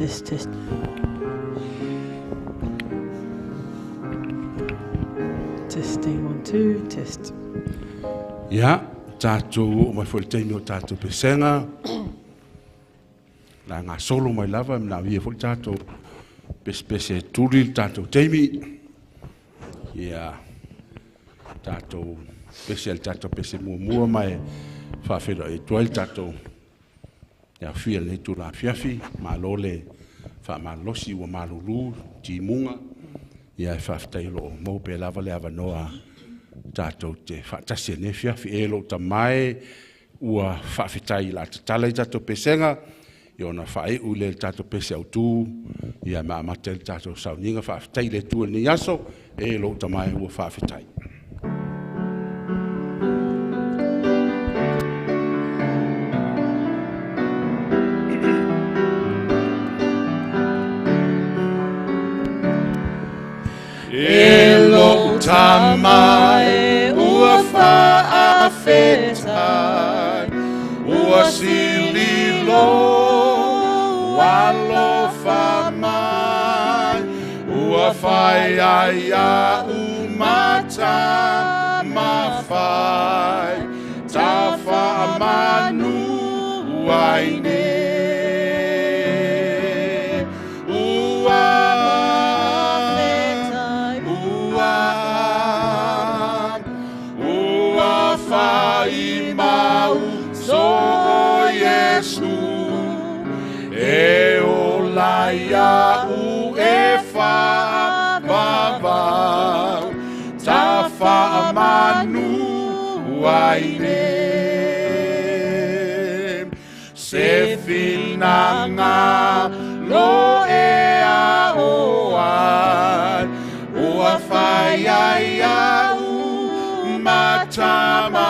Test, test. Testing, 1, 2, test. Ia, tatou oo mai foi i le taimi o tatou pesega. La gasolo mai lava, e manaomia foi le tatou pesepese e tuli le tatou taimi. Ia, tatou pese le tatou pese muamua ma e faafeiloai atu ai le tatou le aofia i lenei itula afiafi. Malo le faamalolosi ua malulu timuga. Ia e faafetai o lo o maua pea lava le avanoa tatou te faatasi ai i lenei afiafi. E lou tama e ua faafetai o le a tatala i tatou pesega, ia ona faaiu lea i le tatou pese autu, ia ma amata ai le tatou sauniga. Faafetai i le Atua i lenei aso, e lou tama e ua faafetai. E lou tama e ua faafetai, ua sililo alofa mai, ua fai ai a'u mata mafai, tafaamanu ai nei. Ua ua ua fai mau so Iesu, e ola ia'u e faavavau, tafaamanu ai nei. Se finagalo e ao ai, ua fai ai a'u matamafai,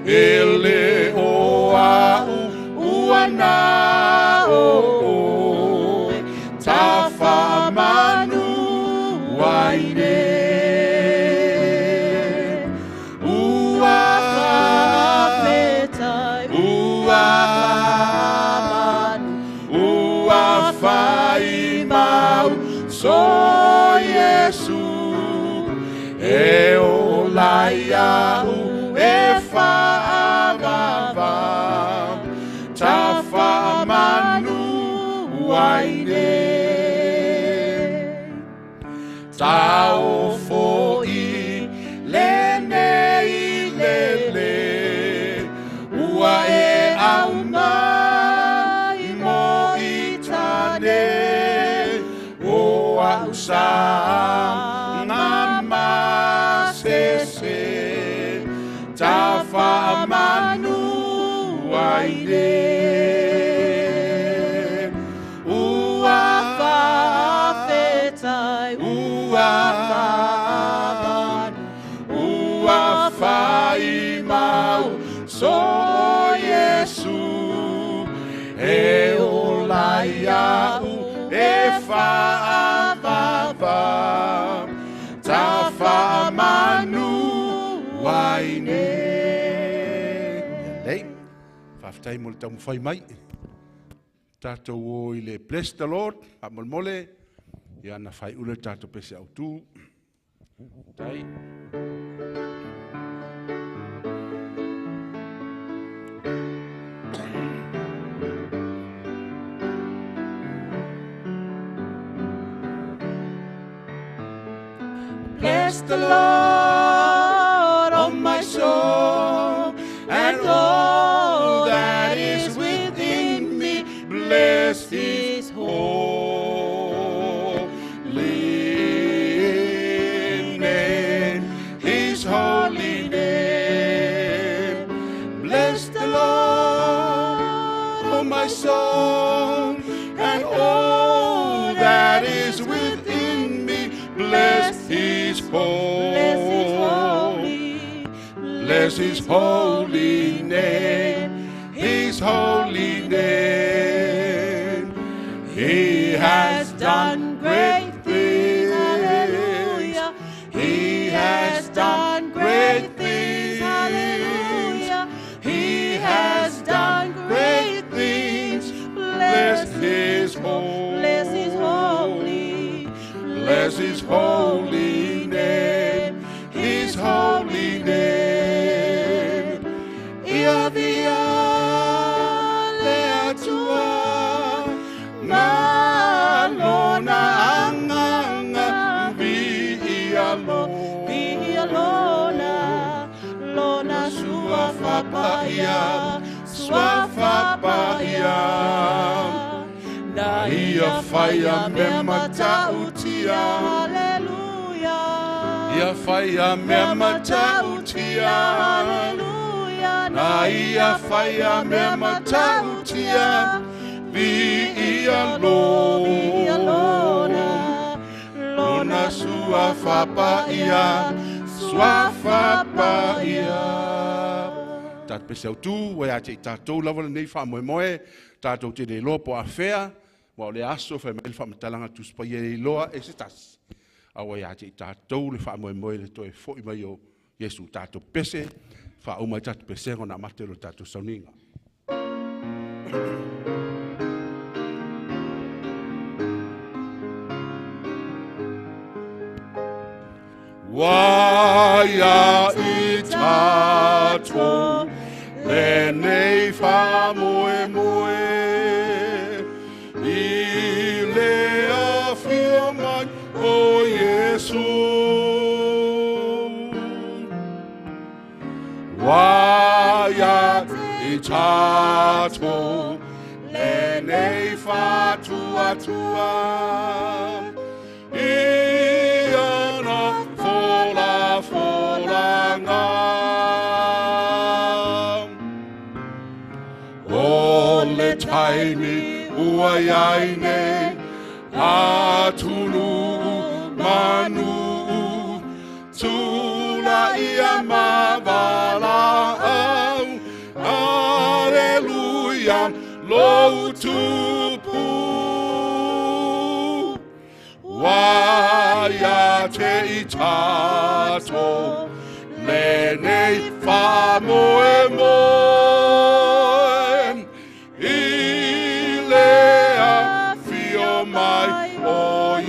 e le o a'u ua na oe, tafaamanu ai nei. Ua Faafetai, ua ua fai mau so Iesu, e ola ia'u e faavavau, tafaamanu ai nei. Taofo i lenei lele, ua e aumai mo i tane, o a'u sa masese, tafaamanu ai nei. Ua Faafetai, ua ua fai mau so Iesu, e ola ia'u e faavavau, tafaamanu ai nei. Lelei, faafetai mo le taumafai mai. Tatou o i le bless the Lord, faamolemole, ia na faaiu lea le tatou pese autu. Tai. Bless the Lord, oh my soul, and all that is within me. Bless His holy name, His holy name. Bless the Lord, oh my soul, and all that is within me. Bless His holy, bless His holy name, His holy name. He has done great things. Hallelujah. He has done great things. Hallelujah. He has done great things. Bless holy name, His holy name. Ia via le Atua ma lona agaga viia lo, Viia lona, lona suafa paia, suafa paia. Na ia faia mea matautia, Haleluya. Ia faia mea matautia, Haleluya. Na ia faia mea matautia, viia lo, Viia lona, lona suafa paia, suafa paia. Tātou pese au tū, ua ia te i tātou lava lenei faamoemoe, tātou te le iloa po o afea, ua o le aso fai mai le faamatalaga Tusi Paia e iloa e se tasi. A ua ia te i tātou le faamoemoe le toe fo'i mai o Iesu tātou pese, faauma ai tatou pesega ona amata lo tatou sauniga. Ua ia i tātou lenei faamoemoe, i le afio mai o Iesu. Ua ia i tātou lenei faatuatua, i ana folafolanga. O le taimi ua iai nei, atunuu ma nuu, tulaia ma valaau, Aleluia, lou tupu. Ua ia te i tātou lenei faamoemoe, i le afio mai o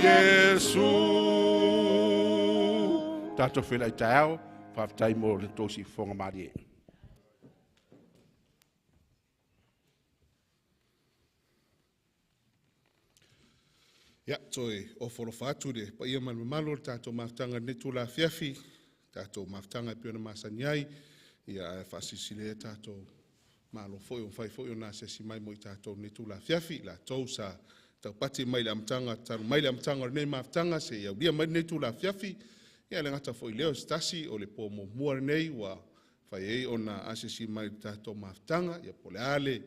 Iesu. Tātou fela i taeao, faafetai mo le tou siufofoga malie. Ia, toe ofo alofa atu le paia ma le mamalu o le tatou mafutaga i lenei itula afiafi, tatou mafutaga e pei ona masani ai, ia ae faasilasila tatou malo foi o mafai foi ona asiasi mai mo i tatou i lenei itula afiafi, latou sa taupati mai le amataga, talu mai le amataga o lenei mafutaga seia aulia mai lenei itula afiafi. Ia le gata foi lea o se tasi o le po muamua lenei ua fai ai ona asiasi mai le tatou mafutaga, ia po o le a le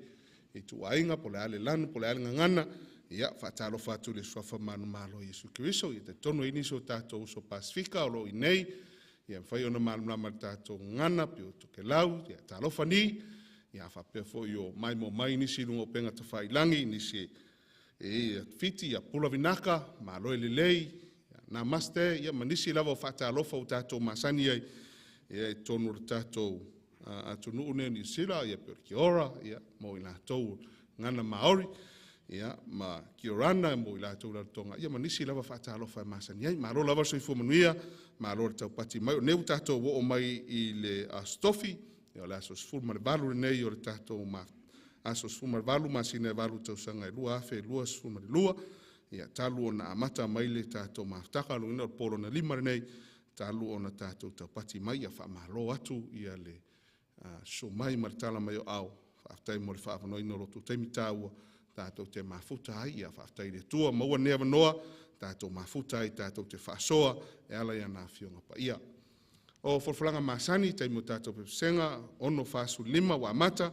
ituaiga, po o le a le lanu, po o le a le gagana. Ia, faatalofa atu i le suafa manumalo o Iesu Keriso. Ia talitonu ai nisi o tatou uso Pasifika o lo o i nei, ia mafai ona malamalama i le tatou gagana, pei o Tokelau, ia talofa ni, ia faapea foi o mai mo mai nisi i luga o upega tafailagi, nisi e Fiti, ia pula vinaka, malo e lelei, ia, namaste, ia ma nisi lava o faatalofa o tatou masani ai, ia i totonu o le tatou atunuu nei o Niu Sila, ia pei o le kia ora, ia mo i latou gagana Maori, ia ma kia orana mo i latou Rarotonga, ia ma nisi lava faatalofa e masani ai. Malo lava le soifua manuia, malo le taupati mai. O nei ua tatou oo mai i le Aso Tofi, ia o le aso 18 lenei o le tatou aso 18 masina e 8 tausaga e 2022, ia talu ona amata mai le tatou mafutaga, lona uiga o le po lona 5 lenei, talu ona tatou taupati mai, ia faamalo atu ia le susu mai ma le tala mai o ao. Faafetai mo le faavanoaina o lo outou taimi taua tatou te mafuta ai, ia faafetai i le Atua maua nei avanoa tatou mafuta ai, tatou te faasoa e ala i ana afioga paia. O folafolaga masani, taimi o tatou pesega, 6:45 ua amata,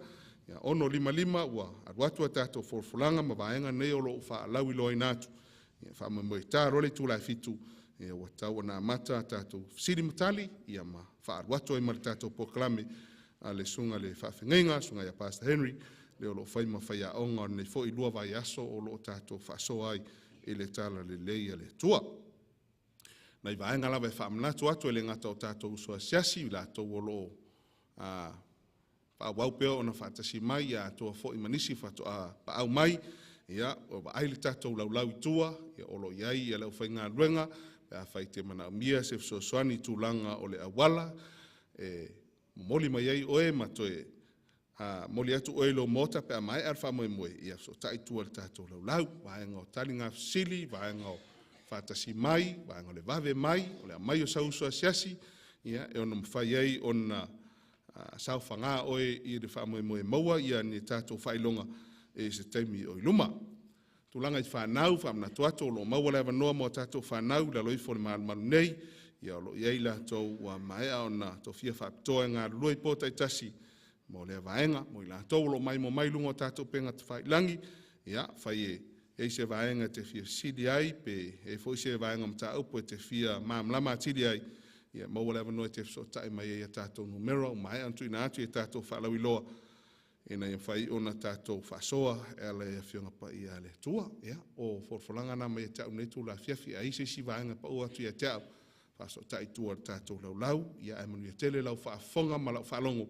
ia 6:55 ua alu atu a tatou folafolaga ma vaega nei o lo o faalauiloaina atu. Ia faamoemoe ta loa le itula e 7, ia ua tau ona amata tatou fesili ma tali, ia ma faaalu atu ai ma le tatou polokalame a le susuga le faafeagaiga, susuga ia Pastor Henry, le o lo o fai ma faiaoga o lenei foi 2 vaiaso o lo o tatou faasoa ai i le tala lelei a le Atua. Nai vaega lava e faamanatu atu e le gata o tatou uso asiasi, i latou o lo o faaauau pea ona faatasi mai, ia atoa foi ma nisi faatoa paau mai, ia o vaai le tatou laulau i tua, ia o lo o i ai ia le aufaigaluega, pe Pe afai e te manaomia se fesoasoani i tulaga o le auala e momoli mai ai oe ma toe momoli atu oe i lou maota pe a maea le faamoemoe, ia fesootai i tua i le tatou laulau. Vaega o taligafesili, vaega o faatasi mai, vaega o le vave mai, o le aumai o sau uso asiasi, ia, e ono mafai ai ona saofaga oe i le faamoemoe maua ia ni tatou faailoga i se taimi o i luma. Tulaga i fanau, faamanatu atu o lo o maua le avanoa mo a tatou fanau i lalo ifo o le malumalu nei, ia o lo o i ai latou ua maea ona tofia faapitoa e galulue i po taitasi mo lea vaega. Mo i latou o lo o maimoa mai luga o tatou upega tafailagi, ia, fai e i ai se vaega e te fia fesili ai, pe i ai foi se vaega o mataupu e te fia malamalama atili ai, ia maua le avanoa e te fesootai mai ai i a tatou numera ua maea ona tuuina atu i a tatou faalauiloa, ina ia mafai ona tatou faasoa e ala i Afioga Paia a le Atua. Ia, o folafolaga na mai ia te au nei itula afiafi. A i ai se isi vaega e pau atu ia te au, faasootai i tua i le tatou laulau. Ia, ae manuia tele lau faafofoga ma lau faalogo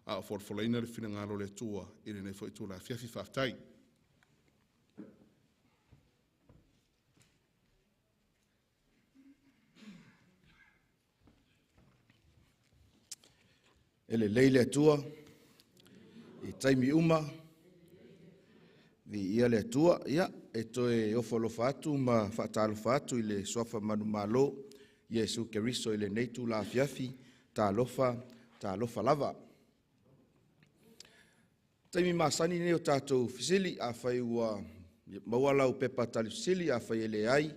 a o folafolaina le finagalo o le Atua i lenei foi itula afiafi. Faafetai. E lelei le Atua i taimi uma, viia le Atua. Ia, e toe ofo alofa atu ma faatalofa atu i le suafa manumalo Iesu Keriso i lenei itula afiafi. Talofa, talofa lava. Taimi masani nei o tatou fesili, afai ua maua lau pepa tali fesili, afai e leai,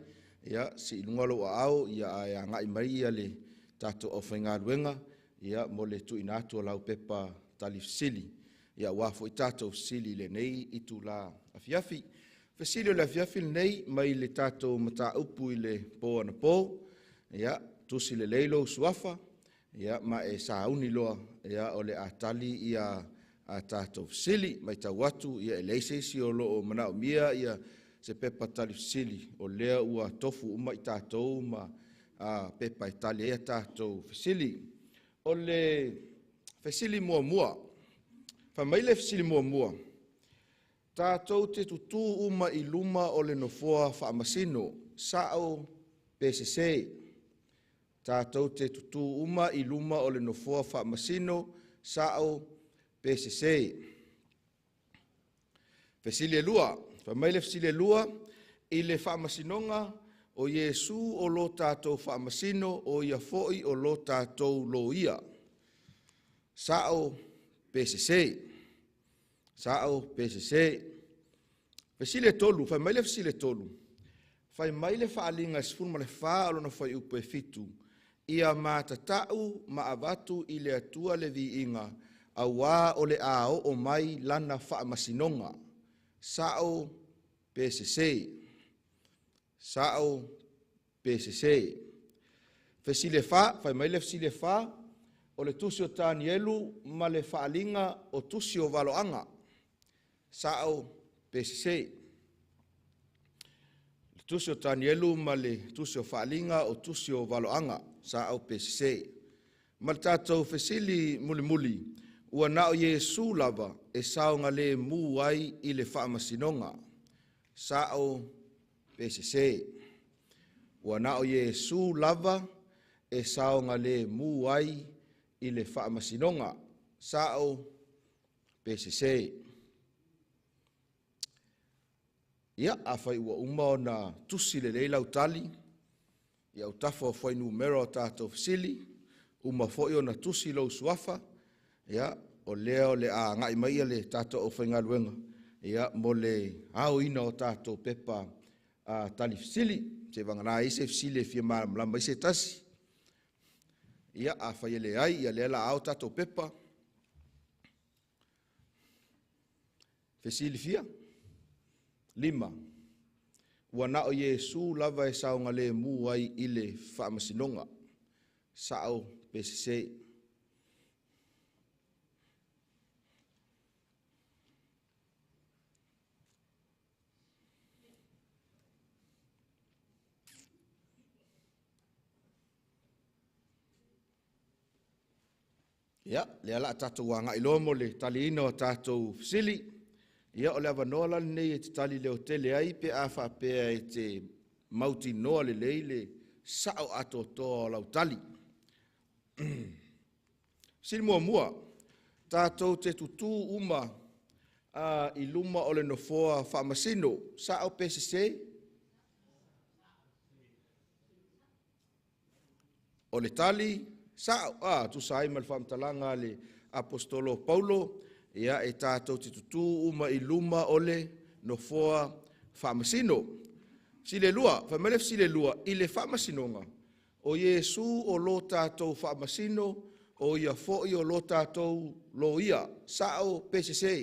ia, sii i luga lou aao, ia ae agai mai ia le tatou aufaigaluega, ia, mo le tuuina atu o lau pepa tali fesili, ia aua foi tatou fesili i lenei itula afiafi. Fesili o le afiafi lenei mai le tatou mataupu i le po anapo, ia, tusi lelei lou suafa, ia, ma e sauni loa, ia, o le a tali ia a tatou fesili. Matau atu, ia, e leai se isi o lo o manaomia ia se pepa tali fesili, o lea ua tofu uma i tatou ma pepa e tali ai a tatou fesili. O le fesili muamua, fai mai le fesili muamua, tatou te tutū uma i luma o le nofoa faamasino, sa'o pe sesē? Tatou te tutū uma i luma o le nofoa faamasino, sa'o pe sesē? Fesili e lua, fai mai le fesili e lua, i le faamasinoga o Iesu o lo tatou faamasino, o ia foi o lo tatou loia, sa'o pe sesē? Sa'o pe sesē? Fesili e tolu, fai mai le fesili e tolu, fai mai le faaaliga e 14 o lona fuaiupu e 7, ia matatau ma avatu i le Atua le viiga, auā o le a oo mai lana faamasinoga, sa'o pe sesē? Sa'o pe sesē? Fesili e fa, fai mai le fesili e fa, o le tusi o Tanielu ma le faaaliga o tusi o valoaga, sa'o pe sesē? Le tusi o Tanielu ma le tusi o faaaliga o tusi o valoaga, sa'o pe sesē? Ma le tatou fesili mulimuli, ua na o Iesu lava e saogalemu ai i le faamasinoga, sa'o pe sesē? Ua na o Iesu lava e saogalemu ai i le faamasinoga, sa'o pe sesē? Ia, afai ua uma ona tusi lelei lau tali, i autafa o fuainumera o tatou fesili, uma foi ona tusi lou suafa, ia, o lea o le a agai mai ia le tatou aufaigaluega, ia, mo le aoina o tatou pepa tali fesili. Se vagana ai se fesili e fia malamalama ai se tasi. Ia, afai e leai, ia lea o le a ao tatou pepa. Fesili fia? 5. Ua na o Iesu lava e saogalemu ai i le faamasinoga, sa'o pe sesē? Ia, lea o le a tatou agai loa mo le taliina o tatou fesili. Ia, o le avanoa la lenei e te tali leotele ai pe a faapea e te mautinoa lelei le sa'o atoatoa o lau tali. Fesili muamua, tatou te tutū uma i luma o le nofoa faamasino, sa'o pe sesē? O le tali, sa'o, tusa ai ma le faamatalaga a le Aposetolo o Paulo, ia e tatou te tutū uma i luma o le nofoa faamasino. Fesili lua, fai mai le fesili lua, i le faamasinoga, o Iesu o lo tatou faamasino, o ia foi o lo tatou loia, sa'o pe sesē?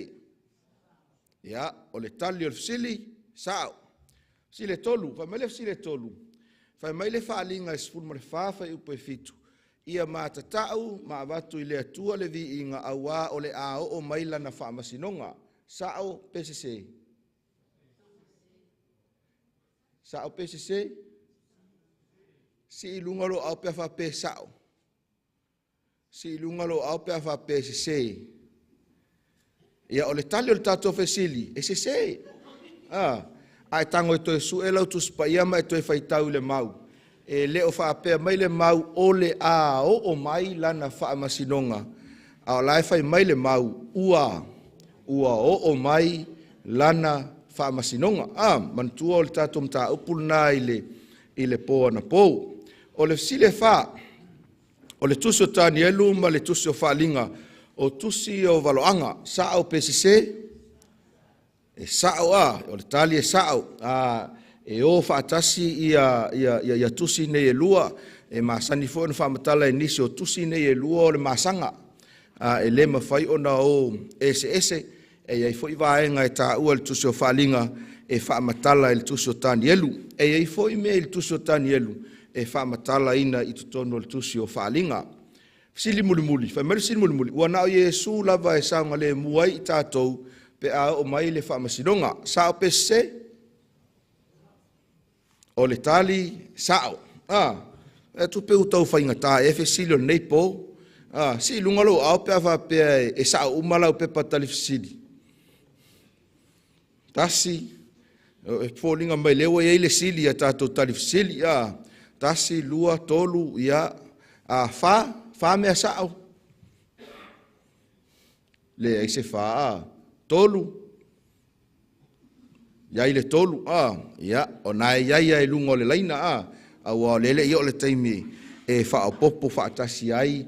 Ia, o le tali o le fesili, sa'o. Fesili tolu, fai mai le fesili tolu, fai mai le Faaaliga e 14 fuaiupu e 7, ia matatau ma avatu i le Atua le viiga auā o le a oo mai lana faamasinoga, sa'o pe sesē? Sa'o pe sesē? Sii i luga lou aao pe a faapea e sa'o. Sii i luga lou aao pe a faapea e sesē. Ia, o le tali o le tatou fesili, e sesē. Ae tago e toe su'e lau Tusi Paia ma e toe faitau i le mau. E le o faapea mai le mau o le a oo mai lana faamasinoga, a o la e fai mai le mau ua oo mai lana faamasinoga. Manatua o le tatou mataupu lena i le po anapo. O le fesili e fa, o le tusi o Tanielu ma le tusi o Faaaliga, o tusi o valoaga, sa'o pe sesē? E sa'o, o le tali e sa'o. E o faatasi ia tusi nei e lua. E masani foi ona faamatala e nisi o tusi nei e lua o le masaga. E le mafai ona o eseese. E i ai foi vaega e taua i le tusi o Faaaliga e faamatala i le tusi o Tanielu. E i ai foi mea i le tusi o Tanielu e faamatalaina i totonu o le tusi o Faaaliga. Fesili mulimuli, fai mai le fesili mulimuli, ua na o Iesu lava e saogalemu ai i tatou pe a oo mai le faamasinoga, sa'o pe sesē? O le tali, sa'o. E tupe ua tau faigata ea fesili o lenei po. Sii i luga lou aao pe a faapea e sa'o uma lau pepa tali fesili. Tasi, e foliga mai lea ua i ai le sili ia tatou tali fesili. 1, 2, 3, ia, 4, 4 mea sa'o. Leai se 4, 3, iai le 3, ia, o na e iai lava i luga o le laina, auā o lele i oo le taimi e faaopoopo faatasi ai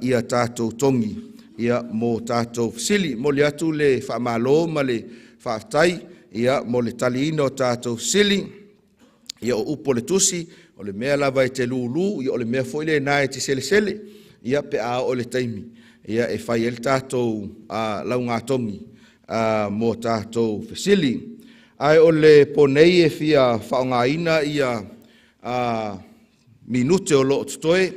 ia tatou togi, ia, mo tatou fesili. Momoli atu le faamalo ma le faafetai, ia, mo le taliina o tatou fesili. Ia, o upu o le tusi, o le mea lava e te lūlū, ia, o le mea foi lena e te selesele, ia, pe a oo i le taimi, ia, e fai ai le tatou laugatogi mo tatou fesili. Ae o le po nei e fia faaaogaina ia minute o lo o totoe,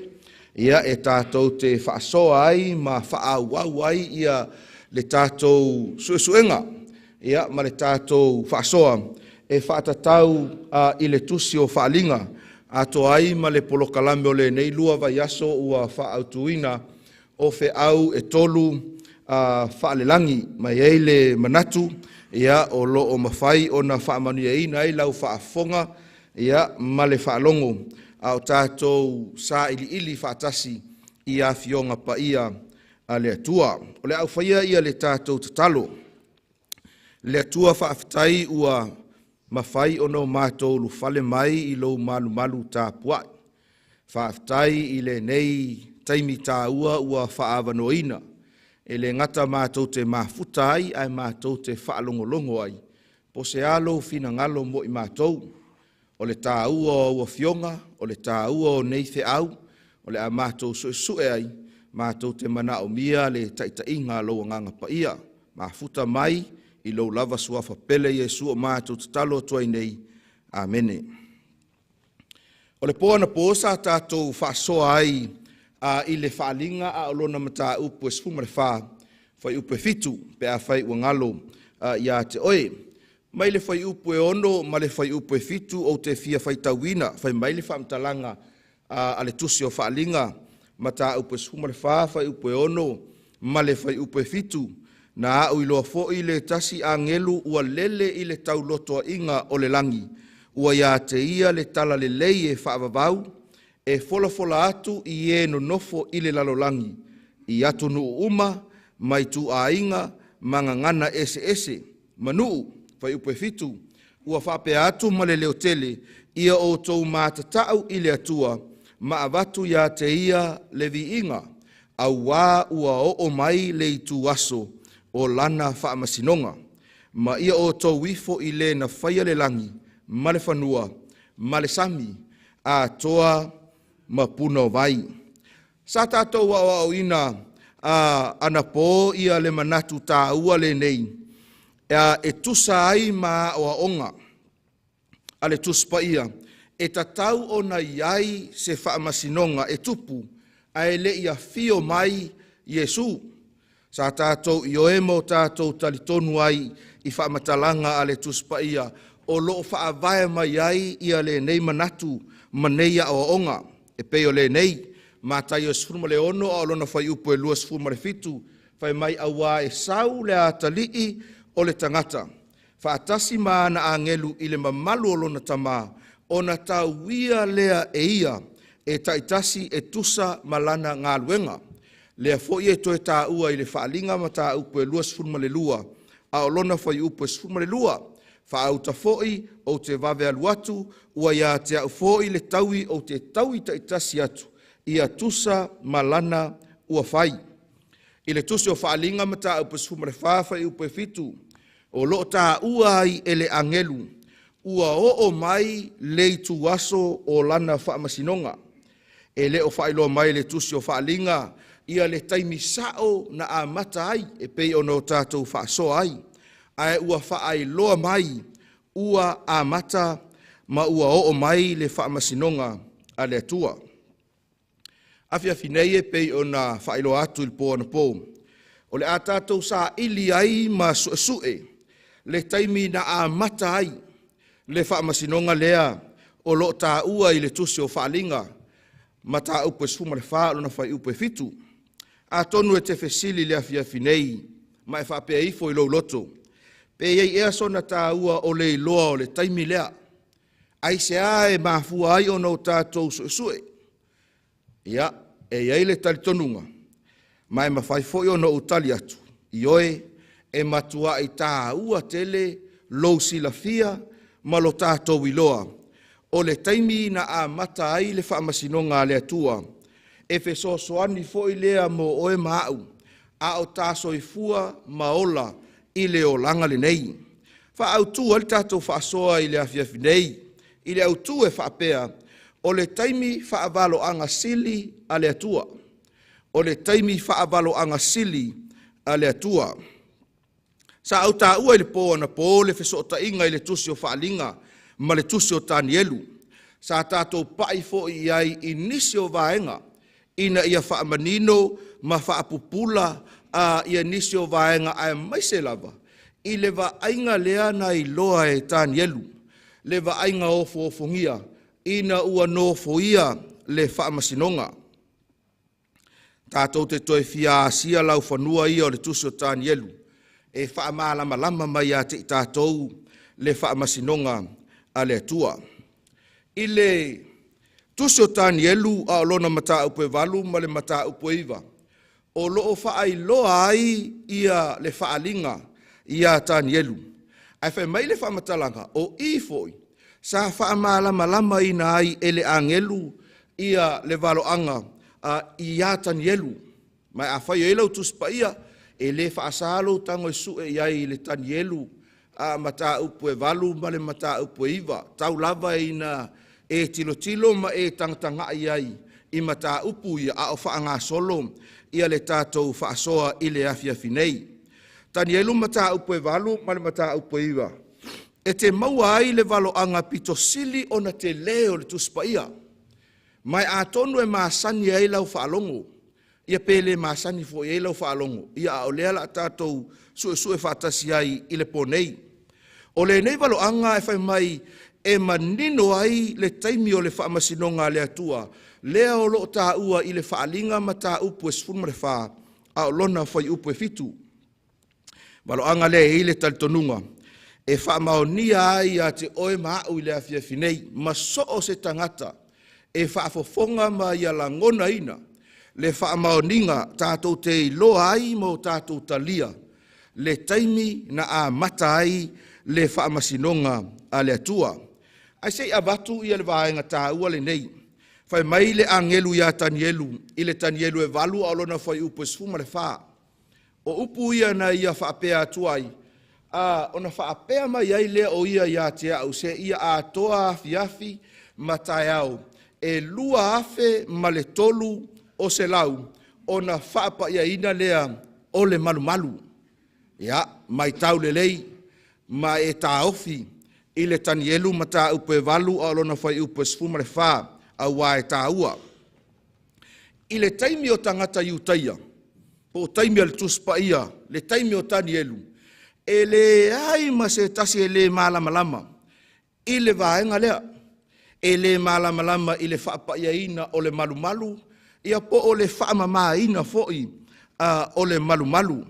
ia, e tatou te faasoa ai ma faaauau ai ia le tatou suesuega, ia, ma le tatou faasoa e faatatau i le tusi o Faaaliga, atoa ai ma le polokalame o lenei 2 vaiaso ua faaautuina o feau e 3 faalelagi. Ma e i ai le manatu, ia, o lo o mafai ona faamanuiaina ai lau faafofoga, ia, ma le faalogo, a o tatou sailiili faatasi i afioga paia a le Atua. O le a ufaia ia le tatou tatalo. Le Atua faafetai ua mafai ona o matou ulufale mai i lou malumalu tapuai. Faafetai i lenei taimi taua ua faaavanoaina. E le gata matou te mafuta ai, ae matou te faalogologo ai. Po o se a lou finagalo mo i matou. O le taua o au afioga, o le taua o nei feau, o le a matou suesue ai, matou te manaomia le taitaiga a lou Agaga Paia. Mafuta mai i lou lava suafa pele Iesu o matou tatalo atu ai nei. Amene. O le po anapo sa tatou faasoa ai i le Faaaliga a o lona mataupu e 14, fuaiupu e 7, pe a fai ua galo ia te oe. Mai le fuaiupu e 6 ma le fuaiupu e 7 ou te fia faitauina, fai mai le faamatalaga a le tusi o Faaaliga, mataupu e 14, fuaiupu e 6 ma le fuaiupu e 7, na au iloa foi le tasi agelu ua lele i le taulotoaiga o le lagi, Ua iā te ia le talalelei e faavavau, e folafola atu i e nonofo i le lalolagi, i atunuu uma, ma ituaiga, ma gagana eseese. Manuu, fuaiupu e 7, ua faapea atu ma le leotele, ia outou matatau i le Atua, ma avatu iā te ia le viiga, auā ua oo mai le ituaso o lana faamasinoga. Ma ia outou ifo i le na faia le lagi, ma le fanua, ma le sami, atoa ma puna o vai. Sa tātou aoaoina anapo ia le manatu tāua lenei, e tusa ai ma aoaoga a le Tusi Paia, e tatau ona i ai se faamasinoga e tupu, ae le i afio mai Iesu. Sa tātou ioe ma o tātou talitonu ai i faamatalaga a le Tusi Paia, o loo faavae mai ai ia lenei manatu ma nei aoaoga. E pei o lenei, Mataio 16 a o lona fuaiupu e 27, fai mai auā e sau le atalii o le tagata, faatasi ma ana agelu i le mamalu o lona tamā, ona tauia lea e ia, e taitasi e tusa ma lana galuega. Lea foi e toe tāua i le Faaaliga mataupu e 22, a o lona fuaiupu e 12, faauta foi ou te vave alu atu, ua ia te au foi le taui ou te taui taitasi atu, ia tusa ma lana ua fai. I le tusi o Faaaliga mataupu e 14 fuaiupu e 7, o loo tāua ai e le agelu, ua oo mai le ituaso o lana faamasinoga. E le o faailoa mai le tusi o Faaaliga ia le taimi sao na amata ai e pei ona o tatou faasoa ai, ae ua faailoa mai ua amata ma ua oo mai le faamasinoga a le Atua. Afiafi nei e pei ona faailoa atu i le po anapo, o le a tatou saili ai ma suesue le taimi na amata ai le faamasinoga lea o loo taua i le tusi o Faaaliga mataupu e 14 lona fuaiupu e 7. Atonu e te fesili i le afiafi nei ma e faapea ifo i lou loto, pe i ai ea sona tāua o le iloa o le taimi lea, aisea e mafua ai ona o tatou suesue. Ia, e i ai le talitonuga, ma e mafai foi ona ou tali atu, ioe, e matuai tāua tele lou silafia ma lo tatou iloa o le taimi na amata ai le faamasinoga a le Atua, e fesoasoani foi lea mo oe ma au, a o ta soifua ma ola i le olaga lenei. Faaautu ai le tatou faasoa i le afiafi nei, i le autu e faapea, o le taimi faavaloaga sili a le Atua. O le taimi faavaloaga sili a le Atua. Sa ou taua i le po anapo le fesootaiga i le tusi o Faaaliga ma le tusi o Tanielu. Sa tatou pai foi i ai i nisi o vaega ina ia faamanino ma faapupula ia nisi o vaega, aemaise lava i le vaaiga lea na iloa e Tanielu, le vaaiga ofoofogia ina ua nofoia le faamasinoga. Tatou te toe fia asia laufanua ia o le tusi o Tanielu e faamalamalama mai ia te i tatou le faamasinoga a le Atua. I le tusi o Tanielu a o lona mataupu e 8 ma le mataupu e 9, o lo o faailoa ai ia le faaaliga ia Tanielu. Ae fai mai le faamatalaga, o i foi sa faamalamalamaina ai e le agelu ia le valoaga ia Tanielu. Ma afai o i ai lau Tusi Paia, e le faasa lou tago e sue i ai i le Tanielu mataupu e 8 ma le mataupu e 9, tau lava ina e tilotilo ma e tagatagai ai i mataupu ia a o faagasolo ia le tatou faasoa i le afiafi nei. Tanielu mataupu e 8 ma le mataupu e 9, e te maua ai le valoaga pito sili ona tele o le Tusi Paia. Ma atonu e masani ai lau faalogo, ia pe le masani foi ai lau faalogo, ia a o lea o le a tatou suesue faatasi ai i le po nei. O lenei valoaga e fai mai e manino ai le taimi o le faamasinoga a le Atua, lea o loo taua i le Faaaliga mataupu e 14, a o lona fuaiupu e 7. Valoaga lea e i ai le talitonuga, E faamaonia ai ia te oe ma a'u i le afiafi nei, ma so o se tagata e faafofoga ma ia lagonaina le faamaoniga tatou te iloa ai ma o tatou talia le taimi na amata ai le faamasinoga a le Atua. Ae se i avatu ia le vaega taua lenei. Fai mai le agelu ia Tanielu i le Tanielu e 8 a o lona fuaiupu e 14. O upu ia na ia faapea atu ai, ona faapea mai ai lea o ia ia te au, seia atoa afiafi ma taeao e 2300 ona faapaiaina lea o le malumalu. Ia, matau lelei ma e taofi i le Tanielu mataupu e 8 a o lona fuaiupu e 14, auā e taua. I le taimi o tagata Iutaia, po o taimi o le Tusi Paia, le taimi o Tanielu, e leai ma se tasi e le malamalama i le vaega lea, e le malamalama i le faapaiaina o le malumalu, ia po o le faamamaina foi o le malumalu,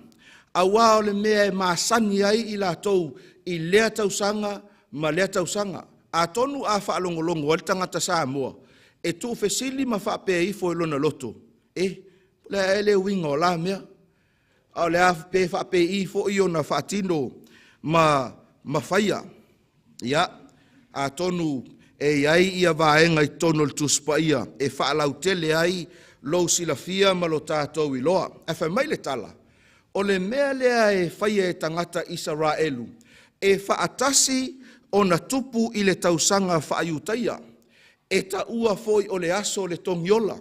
auā o le mea e masani ai i latou i lea tausaga ma lea tausaga. Atonu a faalogologo ai le tagata Samoa, e tuufesili ma faapea ifo i lona loto, e, po o le a ea le uiga o la mea, a o le a, pe faapei foi ona faatino ma faia. Ia, atonu e i ai vaega i totonu o le Tusi Paia e faalautele ai lou silafia ma lo tatou iloa. Ae fai mai le tala, o le mea lea e faia e tagata Isaraelu, e faatasi ona tupu i le tausaga faa-Iutaia, e taua foi o le aso o le togiola,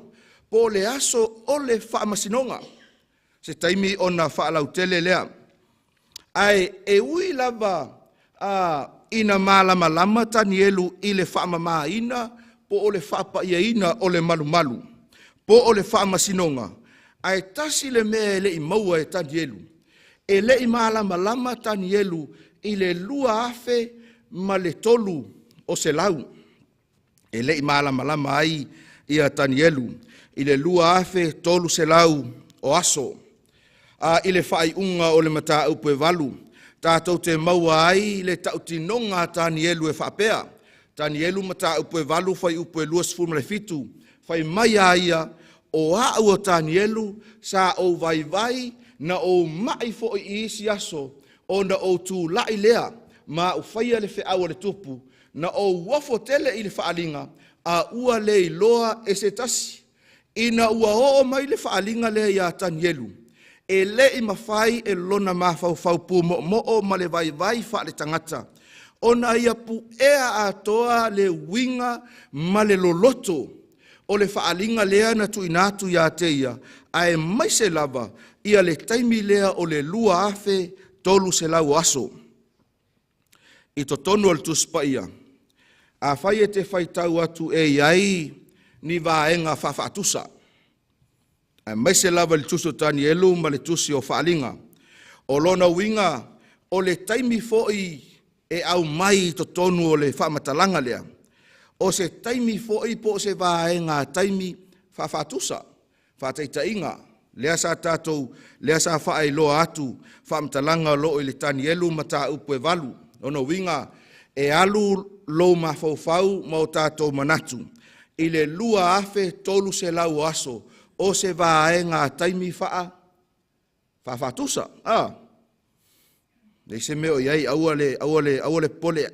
po o le aso o le faamasinoga. Se taimi ona faalautele lea. Ae e ui lava ina malamalama Tanielu i le faamamaina po o le faapaiaina o le malumalu po o le faamasinoga, ae tasi le mea e le i maua e Tanielu, e le i malamalama Tanielu i le 2300. E le i malamalama ai ia Tanielu i le 2300 o aso. I le faaiuga o le mataupu e 8, tatou te maua ai le tautinoga a Tanielu e faapea, Tanielu mataupu e 8 fuaiupu e 27, fai mai a ia, “O au o Tanielu sa ou vaivai na ou mai foi i isi aso, ona ou tulai lea ma ou faia le feau a le tupu, na ou ofo tele i le faaaliga a ua le iloa e se tasi.” Ina ua oo mai le faaaliga lea ia Tanielu, e le i mafai e lona mafaufau pumoomoo ma le vaivai faaletagata ona ia puea atoa le uiga ma le loloto o le faaaliga lea na tuuina atu ia te ia, aemaise lava ia le taimi lea o le 2300 aso. I totonu o le Tusi Paia, afai e te faitau atu e i ai ni vaega faafaatusa, aemaise lava i le tusi o Tanielu ma le tusi o Faaaliga, o lona uiga o le taimi foi e aumai i totonu o le faamatalaga lea, o se taimi foi po o se vaega taimi faafaatusa. Faataitaiga, lea sa tatou, lea sa faailoa atu faamatalaga o lo o i le Tanielu mataupu e 8. O lona uiga e alu lou mafaufau ma o tatou manatu i le 2300 o aso, o se vaega taimi faafaatusa. Leai se mea o i ai, aua le, aua le, aua le popole.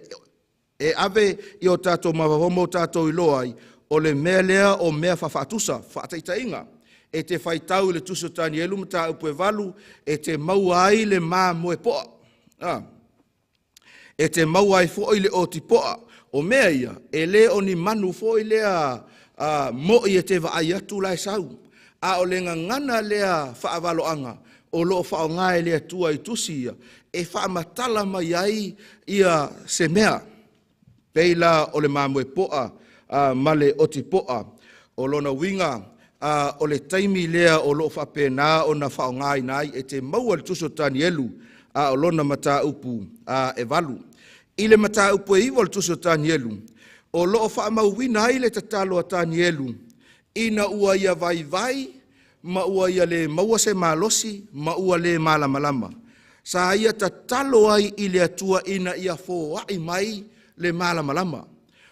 E ave i o tatou mafaufau ma o tatou iloa ai, o le mea lea o mea faafaatusa. Faataitaiga, e te faitau i le tusi o Tanielu mataupu e 8, e te maua ai le mamoe poa. E te maua ai foi le otipoa. O mea ia, e le o ni manu foi lea mo'i e te vaai atu la e sau, a o le gagana lea faavaloaga o lo o faaaoga e le Atua i tusi ia e faamatala mai ai ia se mea, pei la o le mamoe poa ma le otipoa. O lona uiga o le taimi lea o lo o faapena ona faaaogaina ai, e te maua i le tusi o Tanielu a o lona mataupu e 8. I le mataupu e 9 o le tusi o Tanielu, o lo o faamauina ai le tatalo a Tanielu ina ua ia vaivai ma ua ia le maua se malosi ma ua le malamalama. Sa ia tatalo ai i le Atua ina ia foai mai le malamalama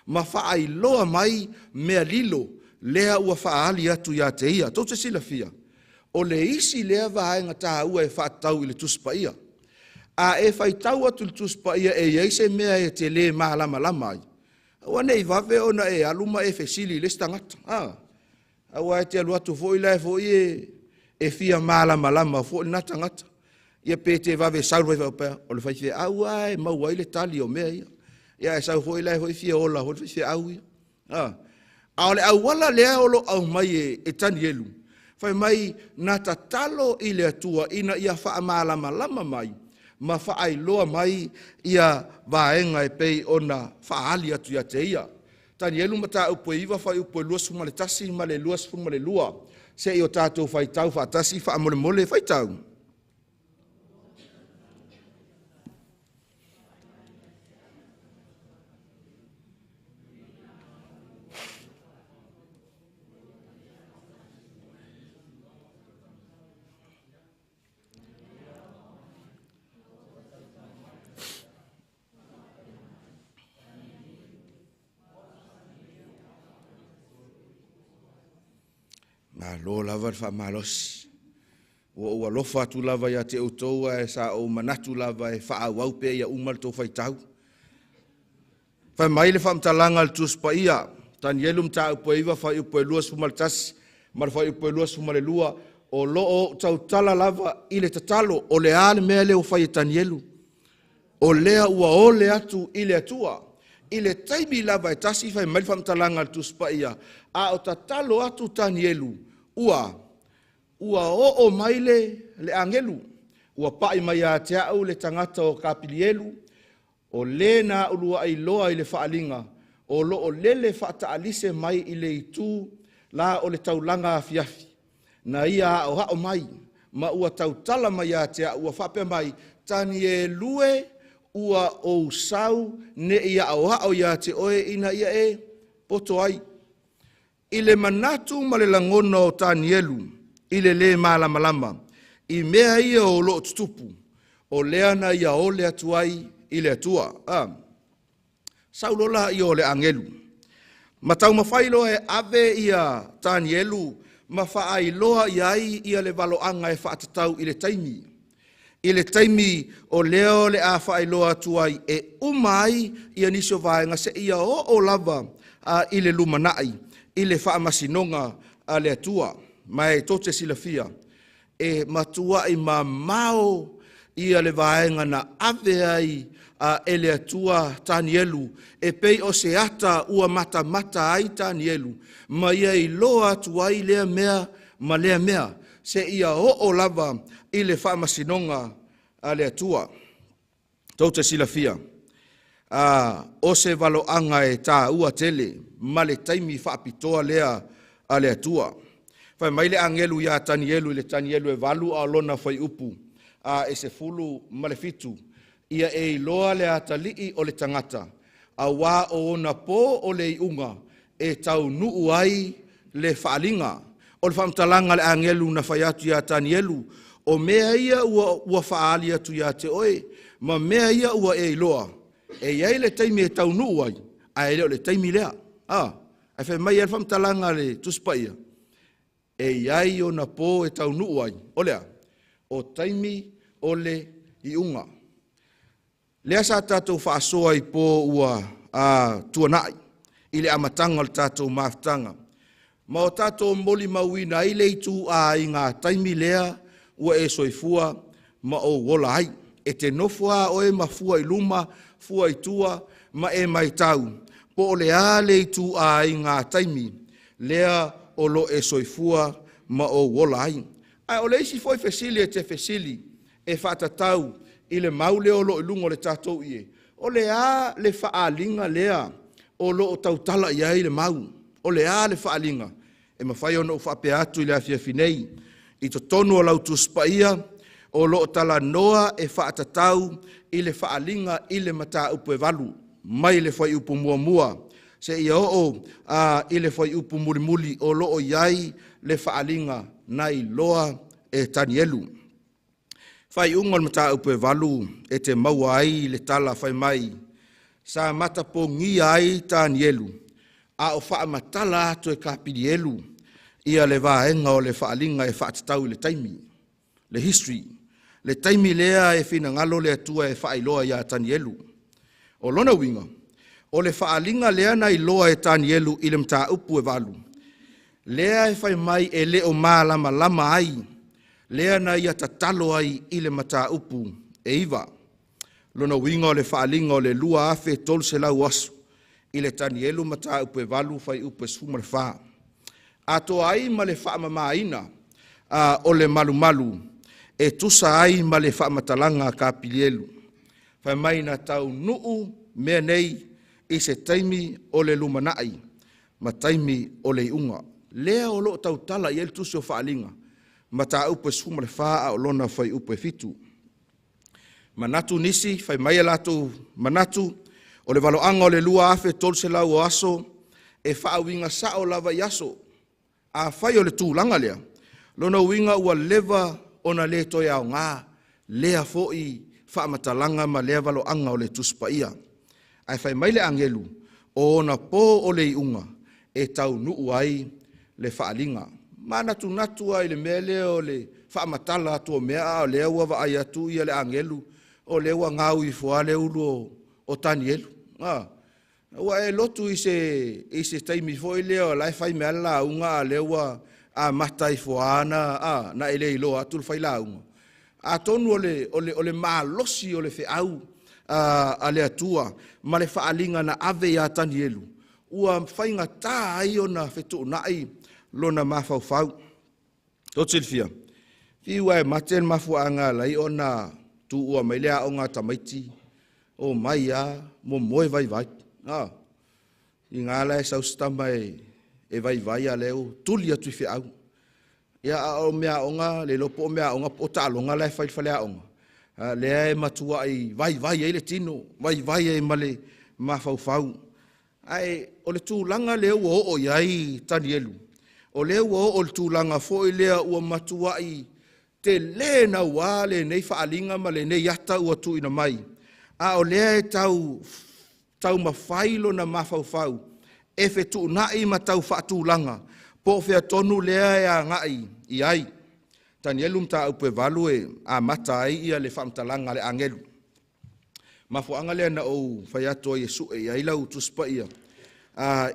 ma faailoa mai mea lilo lea ua faaali atu ia te ia. Tou te silafia, o le isi lea vaega taua e faatatau i le Tusi Paia. A e faitau atu i le Tusi Paia e i ai se mea e te le malamalama ai, aua ne i vave ona e alu ma e fesili i le isi tagata. Aua e te alu atu foi la foi e fia malamalama foi lena tagata. Ia pe te vave sau i le faifeau, o le faifeau lava e maua ai le tali o mea ia. Ia ae sau foi la foi fia ola foi le faifeau ia. A o le auala lea o lo o aumai e Tanielu, fai mai na tatalo i le Atua ina ia faamalamalama mai ma faailoa mai ia vaega e pei ona faaali atu ia te ia. Tanielu mataupu e 9 fuaiupu e 21 ma le 22. Se i o tatou faitau faatasi faamolemole, faitau. Malo lava le faamalosi. Ua ou alofa atu lava ia te outou ae sa ou manatu lava e faaauau pea ia uma le tou faitau. Fai mai le faamatalaga a le Tusi Paia, Tanielu mataupu e 9 fuaiupu e 21 ma le fuaiupu e 22, o lo o ou tautala lava i le tatalo, o le a le mea lea ua fai e Tanielu? O lea ua ole atu i le Atua. I le taimi lava e tasi fai mai le faamatalaga a le Tusi Paia, a o tatalo atu Tanielu, ua oo mai le agelu, ua pai mai ia te au le tagata o Kapilielu, o le na uluai iloa i le faaliga, o lo o lele faataalise mai i le itu la o le taulaga afiafi, na ia aoao mai, ma ua tautala mai ia te au, ua faapea mai, Tanielu e, ua ou sau ne i aoao ia te oe ina ia e poto ai. I le manatu ma le lagona o Tanielu i le lē malamalama i mea ia o lo o tutupu, o lea na ia ole atu ai i le Atua. Sau loa la ia o le agelu, ma taumafai loa e ave ia Tanielu ma faailoa i ai ia le valoaga e faatatau i le taimi. I le taimi o lea o le a faailoa atu ai e uma ai ia nisi o vaega seia oo lava i le lumanai, i le faamasinoga a le Atua. Ma e tou te silafia, e matuai mamao ia le vaega na ave ai e le Atua Tanielu, e pei o se ata ua matamata ai Tanielu, ma ia iloa atu ai lea mea ma lea mea, seia oo lava i le faamasinoga a le Atua. Tou te silafia, o se valoaga e taua tele ma le taimi faapitoa lea a le Atua. Fai mai le agelu ia Tanielu i le Tanielu e 8 a o lona fuaiupu e 17, ia e iloa le atalii o le tagata, auā o ona pō o le iuga e taunuu ai le faaliga. O le faamatalaga a le agelu na fai atu ia Tanielu, o mea ia ua faaali atu ia te oe, ma mea ia ua e iloa, e i ai le taimi e taunuu ai, ae le o le taimi lea. Ae fai mai le faamatalaga a le Tusi Paia, e i ai ona pō e taunuu ai, o le a? O taimi o le iuga. Lea sa tatou faasoa i pō ua tuanai i le amataga o le tatou mafutaga, ma o tatou molimauina ai le ituaiga taimi lea ua e soifua ma ou ola ai. E te nofo lava oe ma fua i luma, fua i tua, ma e matau po o le a le ituaiga taimi lea o lo o e soifua ma ou ola ai. Ae o le isi foi fesili e te fesili e faatatau i le mau lea o lo o i luga o le tatou ie, o le a le faaaliga lea o lo o tautala i ai le mau? O le a le faaaliga? E mafai ona ou faapea atu i le afiafi nei, i totonu o lau Tusi Paia, o lo o talanoa e faatatau i le faaaliga i le mataupu e 8, mai le fuaiupu 1 seia oo i le fuaiupu mulimuli o lo o i ai le faaaliga na iloa e Tanielu. Faaiuga o le mataupu e 8 e te maua ai le tala fai mai, sa matapogia ai Tanielu a o faamatala atu e Kapilielu ia le vaega o le faaaliga e faatatau i le taimi, le history, le taimi lea e finagalo le Atua e faailoa ia Tanielu. O lona uiga, o le faaaliga lea na iloa e Tanielu i le mataupu e 8, lea e fai mai e le o malamalama ai, lea na ia tatalo ai i le mataupu e 9. Lona uiga o le faaaliga o le 2,300 aso i le Tanielu mataupu e 8 fuaiupu e 14, atoa ai ma le faamamaina o le malumalu e tusa ai ma le faamatalaga a Kapilielu. Fai mai na taunuu mea nei i se taimi o le lumanai ma taimi o le iuga. Lea o lo o tautala i ai le tusi o Faaaliga, mataupu e 14 a o lona fuaiupu e 7. Manatu nisi, fai mai a latou manatu, o le valoaga o le 2,300 o aso e faauiga sao lava i aso. Afai o le tulaga lea, lona uiga ua leva ona le toe aoga lea foi faamatalaga ma lea valoaga o le Tusi Paia. Ae fai mai le agelu, o ona po o le iuga e taunuu ai le faaaliga. Manatunatu lava i le mea lea o le faamatala atu o mea, a o lea ua vaai atu le agelu o lea ua gau ifo lava le ulu o Tanielu. Ua e lotu i se taimi foi lea o la e fai mai lava le lauga a o lea ua amata ifo lava ona e le iloa atu le failauga. Atonu o le malosi o le feau a le Atua ma le faaaliga na ave ia Tanielu, ua faigata ai ona fetuunai lona mafaufau. Tou te silafia, fiu lava e mate le mafuaaga e ala ai ona tuua mai le aoga a tamaiti, omai lava momoe vaivai. Tiga la e sau si tama e vaivai a o lea ua tuli atu i feau. Ia, a o meaaoga, le iloa po o meaaoga po o taaloga la e fai i le faleaoga, a o lea e matuai vaivai ai le tino, vaivai ai ma le mafaufau. Ae o le tulaga lea ua oo i ai Tanielu, o lea ua oo i le tulaga foi lea ua matuai tele naua lenei faaaliga ma lenei ata ua tuuina mai, a o lea e tau taumafai lona mafaufau e fetuunai ma tau faatulaga po o fea tonu lea e agai i ai. Tanielu mataupu e 8 e amata ai le faamatalaga a le agelu. Mafuaaga lea na ou fai atu ai e sue i ai lau Tusi Paia,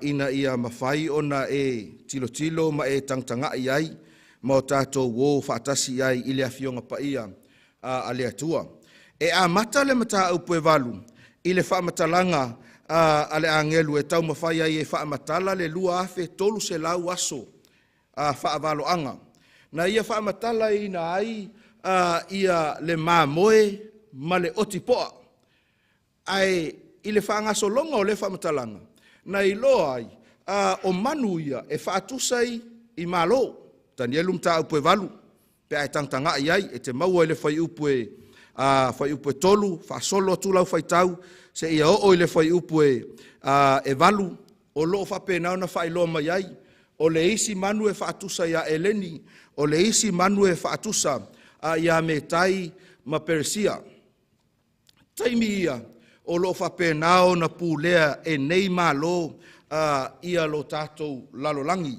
ina ia mafai ona e tilotilo ma e tagatagai ai ma o tatou o faatasi i ai i le Afioga Paia a le Atua. E amata le mataupu e 8 i le faamatalaga a le agelu e taumafai ai e faamatala le 2,300 aso faavaloaga na ia faamatalaina ai ia le mamoe ma le otipoa. Ae i le faagasologa o lea faamatalaga, na iloa ai o manu ia e faatusa i Malo. Tanielu mataupu e 8 pe a e tagatagai i ai, e te maua i le fuaiupu e 3 faasolo atu lau faitau seia oo i le fuaiupu e 8, o lo o faapena ona faailoa mai ai, o le isi manu e faatusa ia Eleni, o le isi manu e faatusa ia Metai ma Peresia. Taimi ia o lo o faapena ona pulea e nei Malo ia lo tatou lalolagi.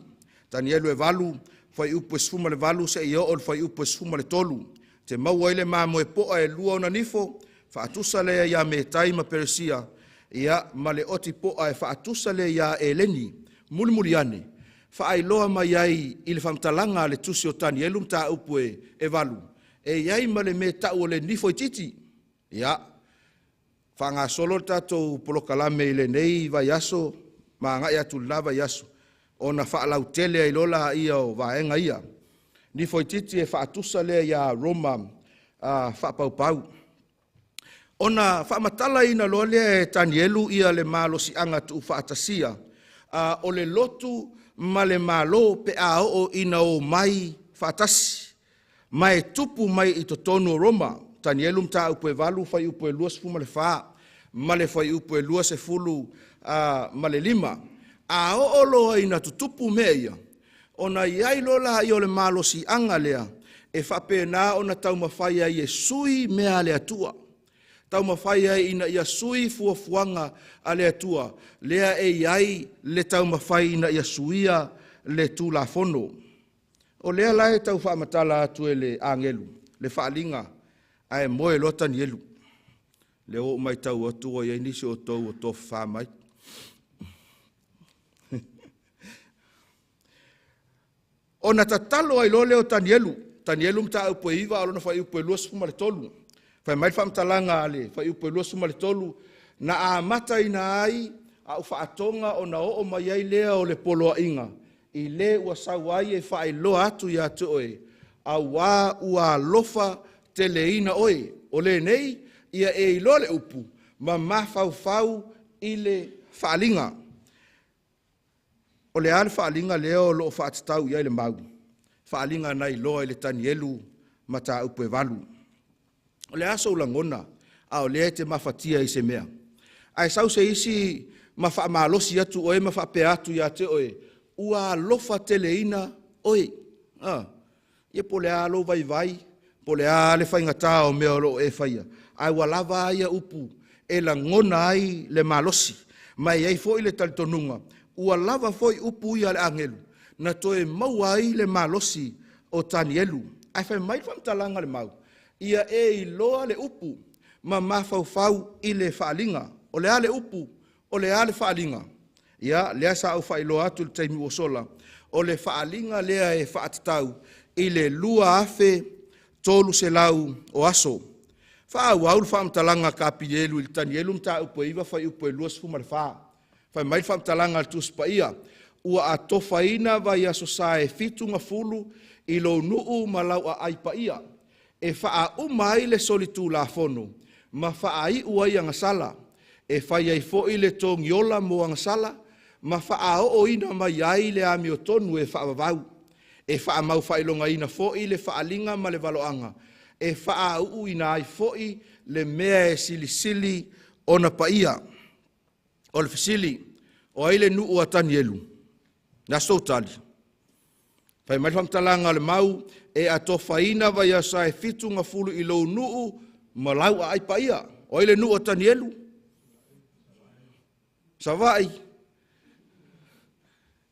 Tanielu e 8, fuaiupu e 18 seia oo i le fuaiupu e 13, e te maua ai le mamoe poa e 2 ona nifo, faatusa lea ia Metai ma Peresia, ia ma le oti poa e faatusa lea ia Eleni. Mulimuli ane, faailoa mai ai i le faamatalaga a le tusi o Tanielu mataupu e 8, e i ai ma le mea e tau o le nifo itiiti. Ia, faagasolo le tatou polokalame i lenei vaiaso ma agai atu i le la vaiaso, ona faalautele ai loa lea o vaega ia. Nifo itiiti e faatusa lea ia Roma faapaupau. Ona faamatalaina loa lea e Tanielu ia le malosiaga tuufaatasia o le lotu ma le Malo pe a oo ina omai faatasi, ma e tupu mai i totonu o Roma. Tanielu mataupu e 8, fuaiupu e 24 ma le fuaiupu e 25. A oo loa ina tutupu mea ia, ona i ai loa lea o le malosiaga lea E faapena ona taumafai ai e sui mea a le Atua, taumafai ai ina ia sui fuafuaga a le Atua, lea e i ai le taumafai ina ia suia le Tulafono. O lea la e tau faamatala atu e le agelu le faaaliga, ae moe loa Tanielu. Lea ua ou matau atu ua i ai nisi o outou ua tofafa mai. Ona tatalo ai loa lea o Tanielu, Tanielu mataupu e 9 a o lona fuaiupu e 23. Fai mai le faamatalaga a le fuaiupu e 23, na amataina ai au faatoga ona oo mai ai lea o le poloaiga i le ua sau ai e faailoa atu ia te oe, auā ua alofa teleina oe. O lenei, ia e iloa le upu ma mafaufau i le faaaliga. O le a le faaaliga lea o lo o faatatau i ai le mau? Faaaliga na iloa i le Tanielu mataupu e 8. O le a sou lagona a o lea e te mafatia i se mea, ae sau se isi ma faamalosi atu oe ma faapea atu ia te oe, ua alofa teleina oe. Ia po o le a lou vaivai, po o le a le faigata o mea o lo o e faia, ae ua lava a ia upu e lagona ai le malosi. Ma e i ai foi le talitonuga, ua lava foi upu ia a le agelu na toe maua ai le malosi o Tanielu. Ae fai mai le faamatalaga a le mau, ia e iloa le upu ma mafaufau i le faaaliga. O le a le upu? O le a le faaaliga? Ia, lea sa ou faailoa atu i le taimi ua sola, o le faaaliga lea e faatatau i le 2,300 o aso. Faaauau le faamatalaga a Kapilielu i le Tanielu mataupu e 9 fuaiupu e 24. Fai mai le faamatalaga a le Tusi Paia, ua atofaina vaiaso sa e 70 i lou nuu ma lau aai paia, e faauma ai le solitulafono ma faaiu ai agasala, e fai ai foi le togiola mo agasala ma faaooina mai ai le amiotonu e faavavau, e faamaufaailogaina foi le faaaliga ma le valoaga, e faauuina ai foi le mea e silisili ona paia. O le fesili, o ai le nuu a Tanielu? O le a se tou tali? Fai mai le faamatalaga a le mau, e atofaina vaiaso sa e 70 i lou nuu ma lau aai paia. O ai le nuu a Tanielu? Savaii?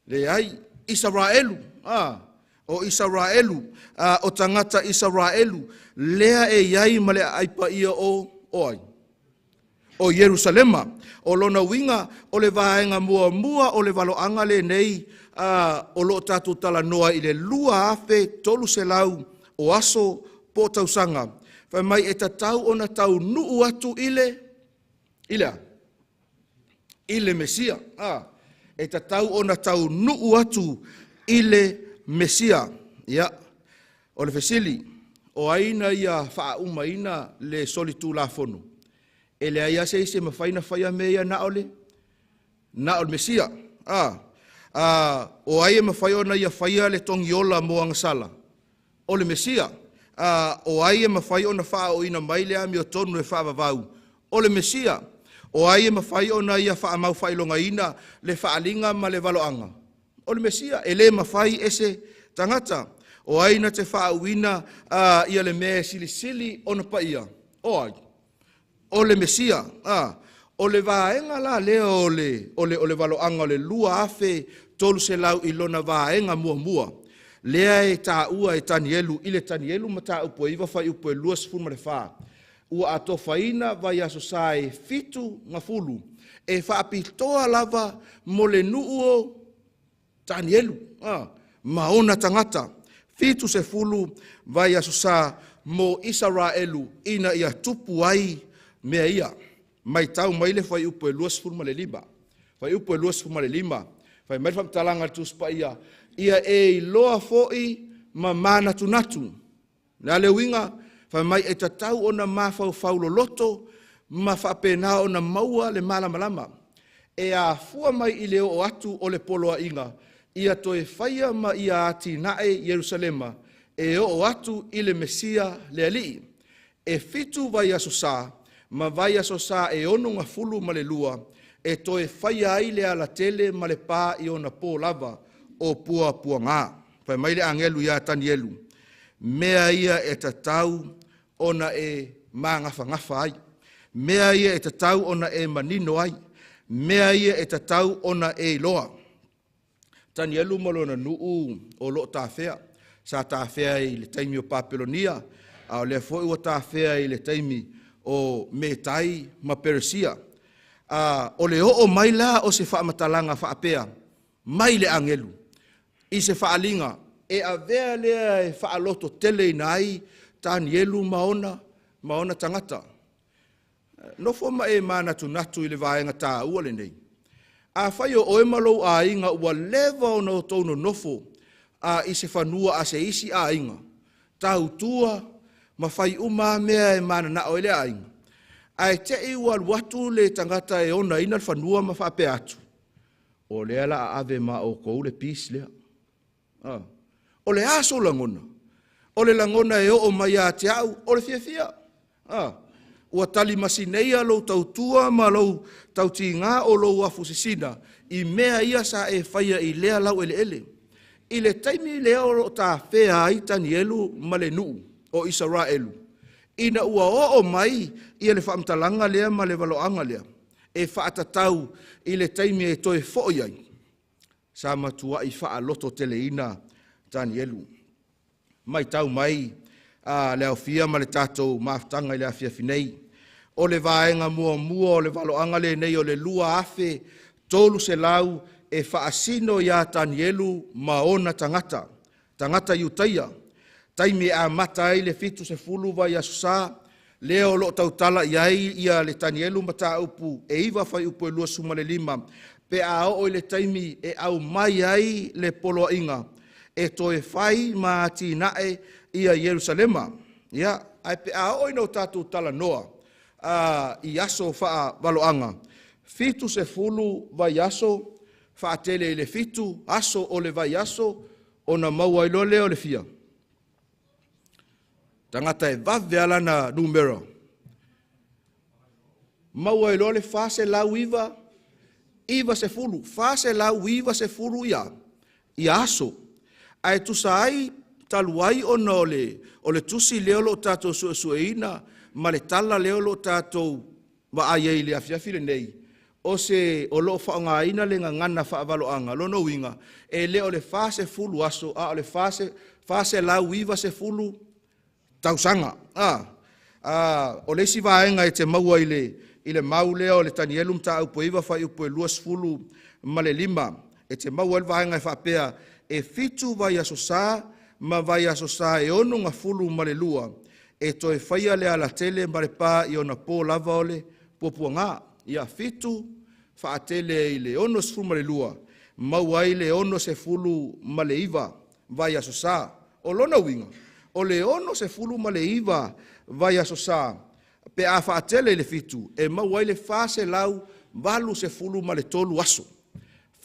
Leai, Isaraelu. O Isaraelu, o tagata Isaraelu, lea e i ai ma le aai paia o ai? O Ierusalema. O lona uiga, o le vaega muamua o le valoaga lenei, o lo o tatou talanoa i le 2,300 o aso po o tausaga. Fai mai e tatau ona taunuu atu i le a? I le Mesia. E tatau ona taunuu atu i le Mesia. Ia, o le fesili, o ai na ia faaumaina le solitulafono? E leai lava se isi e mafai ona faia mea ia na o le Mesia. O ai e mafai ona ia faia le togiola mo agasala? O le Mesia. O ai e mafai ona faaooina mai le amiotonu e faavavau? O le Mesia. O ai e mafai ona ia faamaufaailogaina le faaaliga ma le valoaga? O le Mesia. E le mafai e se tagata. O ai na te faauuina ia le mea e silisili ona paia? O ai? O le Mesia. O le vaega la lea o le valoaga o le 2,300 i lona vaega muamua, lea e taua e Tanielu i le Tanielu mataupu e 9 fuaiupu e 24, ua atofaina vaiaso sa e 70 e faapitoa lava mo le nuu o Tanielu, ma ona tagata. 70 vaiaso sa mo Isaraelu ina ia tupu ai mea ia. Matau mai le fuaiupu e 25. Fuaiupu e 25, fai mai le faamatalaga a le Tusi Paia, ia e iloa foi ma manatunatu. O le a le uiga? Fai mai e tatau ona mafaufau loloto ma faapena ona maua le malamalama. E afua mai i le oo atu o le poloaiga, ia toe faia ma ia atinae Ierusalema e oo atu i le Mesia le Alii. E 7 vaiaso sa ma vaiaso sa e 62 e toe faia ai le alatele ma le pa i ona po lava o puapuaga. Fai mai le agelu ia Tanielu, Mea ia e tatau ona e magafagafa ai. Mea ia e tatau ona e manino ai. Mea ia e tatau ona e iloa. Tanielu ma lona nuu o loo tafea. Sa tafea i le taimi o Papelonia, a o lea foi ua tafea i le taimi o Metai ma Peresia. O le oo mai la o se faamatalaga faapea mai le agelu i se faaliga e avea lea e faalototeleina ai Tanielu ma ona tagata. Nofo ma e manatunatu i le vaega taua lenei. Afai o oe ma lou aiga ua leva ona outou nonofo i se fanua a se isi aiga, tautua ma fai uma mea e mananao ai le aiga, ae te i ua alu atu le tagata e onaina le fanua ma faapea atu, o lea o le a ave ma outou le piece lea. O le a sou lagona? O le lagona e oo mai ia te au, o le fiafia. Ua talimasineia lou tautua ma lou tautiga o lou afusesina i mea ia sa e faia i lea laueleele. I le taimi lea o lo o tafea ai Tanielu ma le nuu o Isaraelu, ina ua oo mai ia le faamatalaga lea ma le valoaga lea e faatatau i le taimi e toe foi ai, sa matuai faalototeleina Tanielu. Matau mai le aofia ma le tatou mafutaga i le afiafi nei, o le vaega muamua o le valoaga lenei o le 2,300 e faasino ia Tanielu ma ona tagata, tagata Iutaia, taimi e amata ai le 70 vaiaso sa, lea o lo o tautala i ai ia le Tanielu mataupu e 9 fuaiupu e 25, pe a oo i le taimi e aumai ai le poloaiga e toe fai ma atinae ia Ierusalema. Ia, ae pe a oo ina o tatou talanoa i aso faavaloaga, 70 vaiaso faatele i le 7 aso o le vaiaso, ona maua ai loa lea o le fia? Tagata e vave lava lana numera. Maua ai loa le 490, 490 ia aso. Ae tusa ai talu ai ona o le tusi lea o lo o tatou suesueina ma le tala lea o lo o tatou vaai ai i le afiafi lenei, o lo o faaaogaina le gagana faavaloaga. Lona uiga, e le o le 40 aso, a o le 490 tausaga. O le isi vaega e te maua i le mau lea o le Tanielu Mataupu e 9 fuaiupu e 25, e te maua ai le vaega e faapea, e 7 vaiaso sa ma vaiaso sa e 62 e toe faia le alatele ma le pa i ona po lava o le puapuaga. Ia 7 faatele i le 62, maua ai le 69 vaiaso sa. O lona uiga, o le 69 vaiaso sa, pe a faatele i le 7, e maua ai le 483 aso.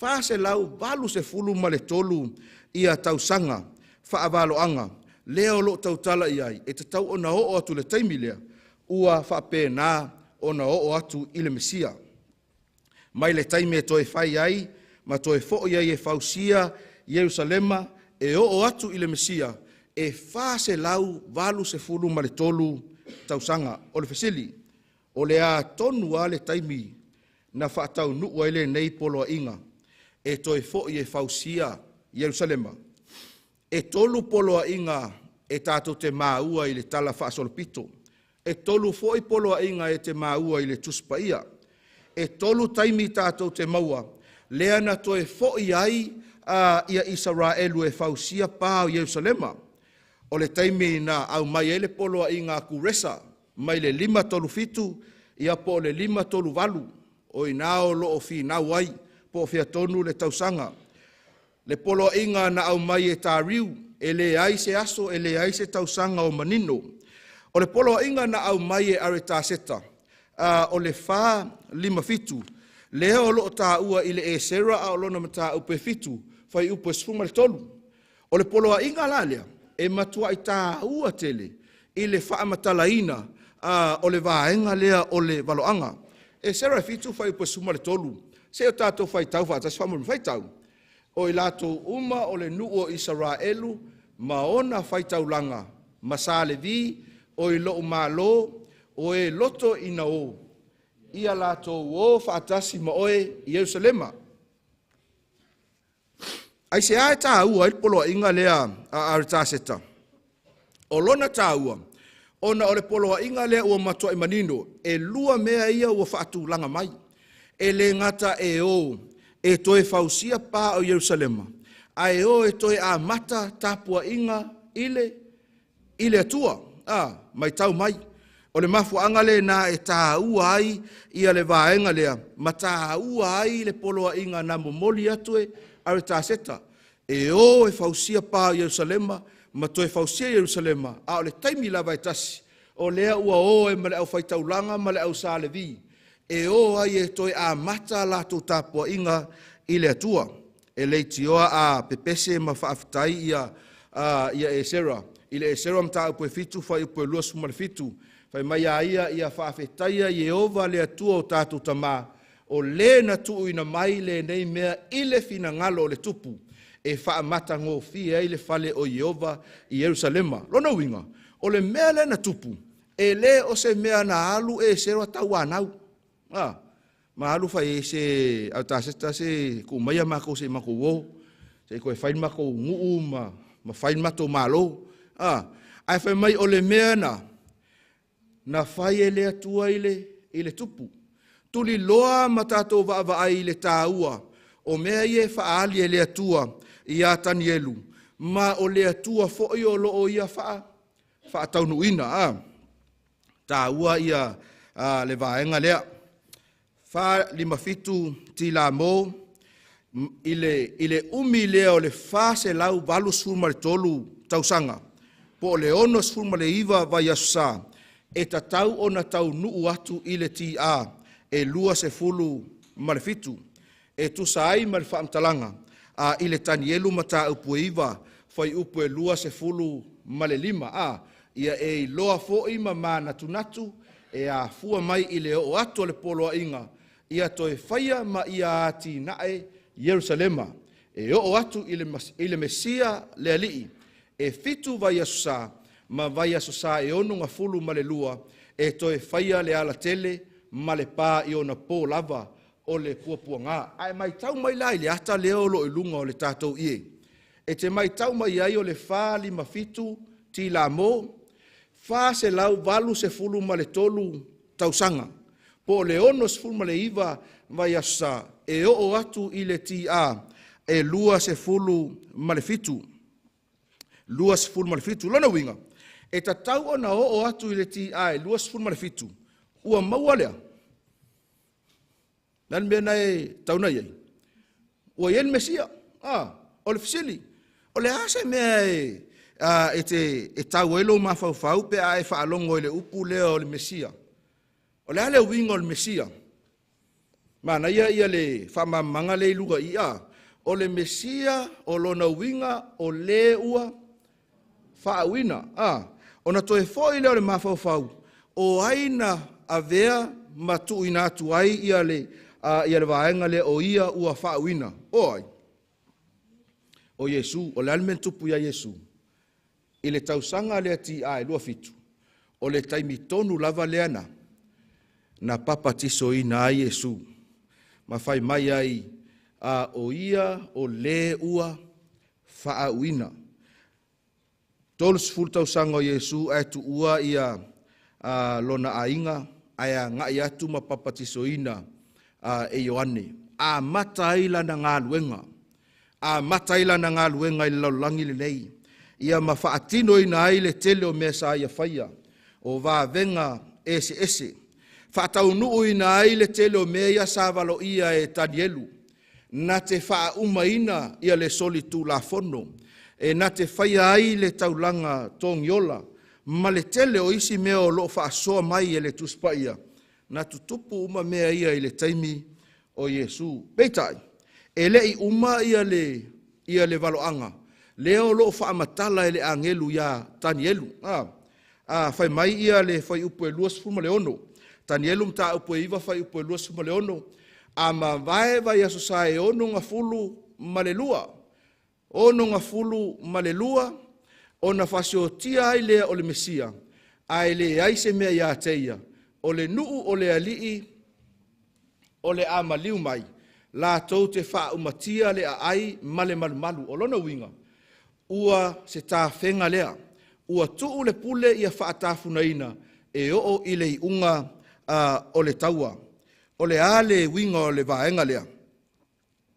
483 ia tausaga faavaloaga lea o lo o tautala i ai, e tatau ona oo atu i le taimi lea, ua faapena ona oo atu i le Mesia. Mai le taimi e toe fai ai ma toe foi ai e fausia Ierusalema e oo atu i le Mesia, e 483 tausaga. O le fesili, o le a tonu lava le taimi na faataunuu ai lenei poloaiga e toe foi e fausia Ierusalema? E 3 poloaiga e tatou te maua i le Tala Faasolopito. E 3 foi poloaiga e te maua i le Tusi Paia. E 3 taimi tatou te maua lea na toe foi ai ia Isaraelu e fausia pa o Ierusalema. O le taimi na aumai ai le poloaiga a Kuresa mai le 537 ia po o le 538, o i ina o lo o finau ai po o fea tonu le tausaga. Le poloaiga na aumai e Tariu, e leai se aso, e leai se tausaga o manino. O le poloaiga na aumai e Aretaseta, o le 457, lea o lo o taua i le Esera a o lona mataupu e 7, fuaiupu e 13. O le poloaiga la lea, e matuai taua tele i le faamatalaina o le vaega lea o le valoaga. Esera 7, fuaiupu e 13, se i o tatou faitau faatasi faamolemole. Faitau. O i latou uma o le nuu o Isaraelu ma ona faitaulaga ma sa Levi o i lo'u malo o e loto ina o ia latou o faatasi ma oe i Ierusalema. Aisea e tāua ai le poloaiga lea a Aritaseta? O lona tāua, ona o le poloaiga lea ua matuai manino, e lua mea ia ua faatulaga mai. E le gata e o e toe fausia pa o Ierusalema, ae o e toe amata tapuaiga i le Atua. Matau mai, o le mafuaaga lena e taua ai ia le vaega lea, ma taua ai le poloaiga na momoli atu e Aritaseta, e o e fausia pa o Ierusalema ma toe fausia Ierusalema, a o le taimi lava e tasi, o lea ua o ai ma le aufaitaulaga ma le au sa Levi, e o ai e toe amata a latou tapuaiga i le Atua. E leitioa a pepese ma faafetai ia Esera i le Esera Mataupu 7 fuaiupu 27, fai mai a ia, “Ia faafetaia Ieova le Atua o tatou tamā, o le na tuuina mai lenei mea i le finagalo o le tupu, e faamatagofie ai le fale o Ieova i Ierusalema.” Lona uiga, o le mea lea na tupu, e le o se mea na alu Esera tauanau. Ma alu fai ai se Aritaseta se tuu maia matou se i matou o, se i toe fai le matou nuu ma fai le matou Malo. Ae fai mai o le mea na fai e le Atua i le tupu. Tuliloa ma tatou vaavaai i le taua o mea ia e faaali e le Atua ia Tanielu, ma o le Atua foi o loo ia faataunuuina. Taua ia le vaega lea. 457 Tilamo i le umi lea o le 483 tausaga, po o le 69 vaiaso sa, e tatau ona taunuu atu i le TA e 27, e tusa ai ma le faamatalaga i le Tanielu Mataupu e 9, fuaiupu e 25. Ia e iloa foi ma manatunatu e afua mai i le oo atu o le poloaiga, ia toe faia ma ia atinae Ierusalema. E oo atu i le Mesia le Alii, e 7 vaiaso sa ma vaiaso sa e 62 e toe faia le alatele ma le pa i ona po lava o le puapuaga. Ae matau mai la i le ata lea o lo o i luga o le tatou ie, e te matau mai ai o le 457 Tilamo, 483 tausaga, po o le 69 vaiaso sa, e oo atu i le TA e 27. 27. Lona uiga, e tatau ona oo atu i le TA e 27, ua maua lea. Le a le mea lena e tau na i ai? Ua i ai le Mesia. O le fesili, o le a se mea e tau ai lou mafaufau pe a e faalogo i le upu lea o le Mesia? O le a le uiga o le Mesia? Manaia ia le faamalamalamaga lea i luga i i. O le Mesia, o lona uiga, o le ua faauuina. Ona toe foi lea o le mafaufau, o ai na avea ma tuuina atu ai ia le vaega lea o ia ua faauuina? O ai? O Iesu. O le a le mea na tupu ia Iesu? I le tausaga lea TA e 27, o le taimi tonu lava lea na papatisoina ai Iesu. Ma fai mai ai, o ia o le ua faauuina. 30 tausaga o Iesu ae tuua ia lona aiga, ae agai atu ma papatisoina e Ioane. Amata ai lana galuega. Amata ai lana galuega i le lalolagi lenei. Ia ma faatinoina ai le tele o mea sa ia faia, o vavega eseese. Faataunuuina ai le tele o mea ia sa valoia e Tanielu, na te faaumaina ia le solitulafono, e na te faia ai le taulaga togiola, ma le tele o isi mea o lo o faasoa mai e le Tusi Paia, na tutupu uma mea ia i le taimi o Iesu. Peitai, e le i uma ia le valoaga, lea o lo o faamatala e le agelu ia Tanielu. Fai mai ia le fuaiupu e 26, Tanielu mataupu e 9 fuaiupu e 26, a mavae vaiaso sa e 62, 62 Ona faasiotia ai lea o le Mesia, ae leai se mea ia te ia, o le nuu o le alii o le a maliu mai, latou te faaumatia le aai ma le malumalu. O lona uiga, ua se tafega lea, ua tuu le pule ia faatafunaina e oo i le iuga o le taua. O le a le uiga o le vaega lea?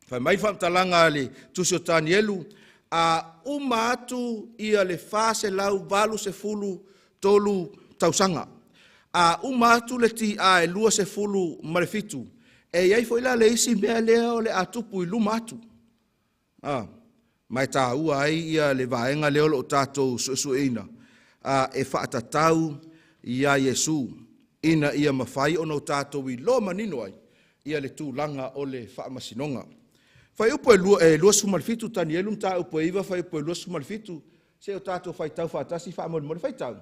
Fai mai le faamatalaga a le Tusi o Tanielu, a uma atu ia le 483 tausaga, a uma atu le ti'a e 27, e i ai foi la le isi mea lea o le a tupu i luma atu. Ma e taua ai le vaega lea o lo o tatou suesueina, e faatatau ia Iesu, ina ia mafai ona tatou iloa manino ai le tulaga o le faamasinoga. Fuaiupu e 27 Tanielu mataupu e 9 fuaiupu e 27, se i o tatou faitau faatasi faamolemole. Faitau.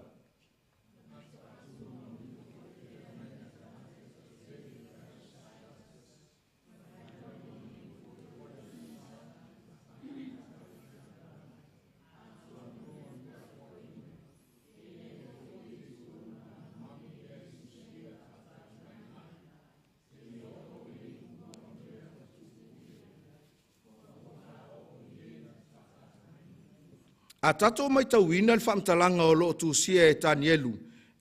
A tatou matauina le faamatalaga o lo o tusia e Tanielu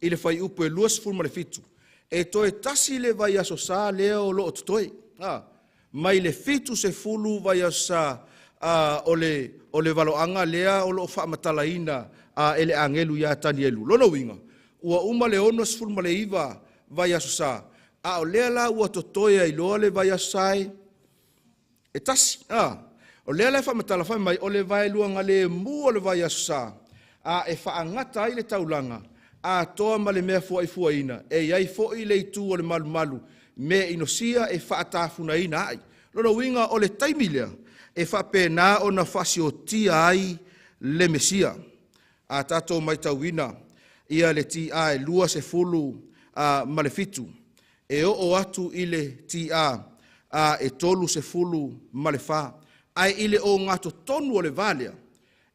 i le fuaiupu e 27, e toe tasi le vaiaso sa lea o lo o totoe, mai le 70 vaiaso sa o le valoaga lea o lo o faamatalaina e le agelu ia Tanielu. Lona uiga, ua uma le 69 vaiaso sa, a o lea la ua totoe ai loa le vaiaso sa e tasi. O lea la e faamatala fai mai, o le vaeluagalemu o le vaiaso sa, e faagata ai le taulaga atoa ma le mea fuaifuaina, e i ai foi le itu o le malumalu, mea inosia e faatafunaina ai. Lona uiga o le taimi lea, e faapena ona faasiotia ai le Mesia. A tatou matauina le ti'a e 27, e oo atu i le ti'a e 34. Ae i le ogatotonu o le va lea,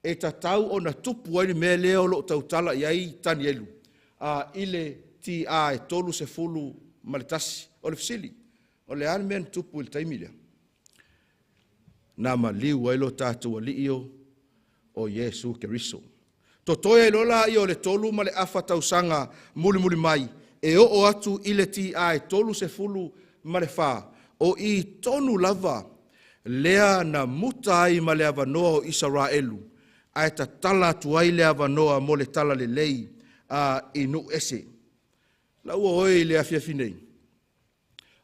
e tatau ona tupu ai le mea lea o lo o tautala i ai Tanielu i le ti'a e 31. O le fesili, o le a le mea na tupu i le taimi lea? Na maliu ai lo tatou Alii o Iesu Keriso. Totoe ai loa lea o le 3 ma le afa tausaga mulimuli mai, e oo atu i le ti'a e 34, o i tonu lava lea na muta ai ma le avanoa o Isaraelu, ae tatala atu ai le avanoa mo le talalelei i nuu ese. Lau oe i le afiafi nei,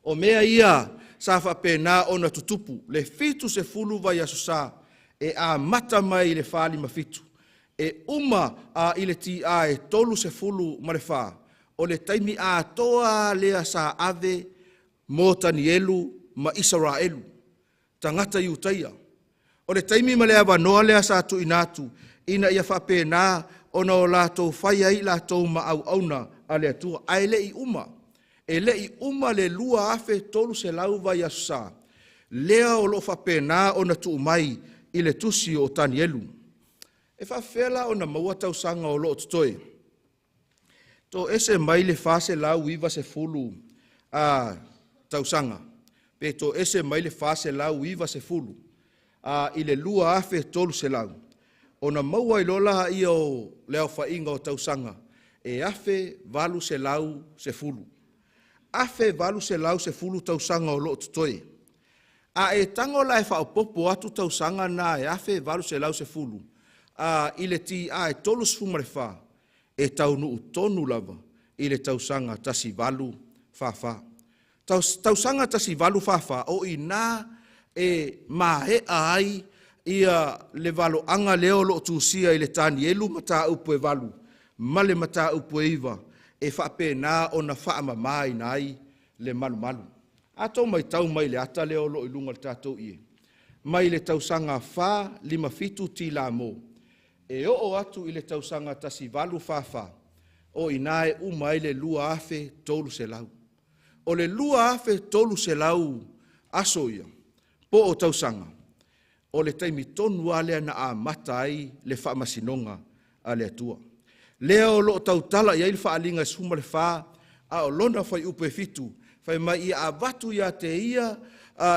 o mea ia sa faapena ona tutupu, le 70 vaiaso sa e amata mai i le 47, e uma i le ti'a e 34, o le taimi atoa lava lea sa ave mo Tanielu ma Isaraelu, tagata Iutaia. O le taimi ma le avanoa lea sa tuuina atu ina ia faapena ona o latou fai ai latou ma auauna a le Atua. Ae le i uma, e le i uma le 2300 vaiaso sa, lea o lo o faapena ona tuu mai i le tusi o Tanielu. E faapefea la ona maua tausaga o lo o totoe? Toese mai le 490 tausaga, pe toese mai le 490 i le 2300, ona maua ai loa lea o le aofaiga o tausaga e 1810. 1810 tausaga o lo o totoe. A e tago la e faaopoopo atu tausaga na e 1810 i le ti'a e 34, e taunuu tonu lava i le tausaga 1844. Tausaga 1844, o i ina e maea ai le valoaga lea o lo o tusia i le Tanielu mataupu e 8 ma le mataupu e 9, e faapena ona faamamaina ai le malumalu. A outou matau mai i le ata lea o lo o i luga o le tatou ie, mai le tausaga 457 Tilamo e oo atu i le tausaga 1844, o i ina e uma ai le 2300. O le 2300 aso ia, po o tausaga, o le taimi tonu lava lea na amata ai le faamasinoga a le Atua. Lea o loo tautala i ai le faaaliga e 14, a o lona fuaiupu e 7, fai mai ia avatu ia te ia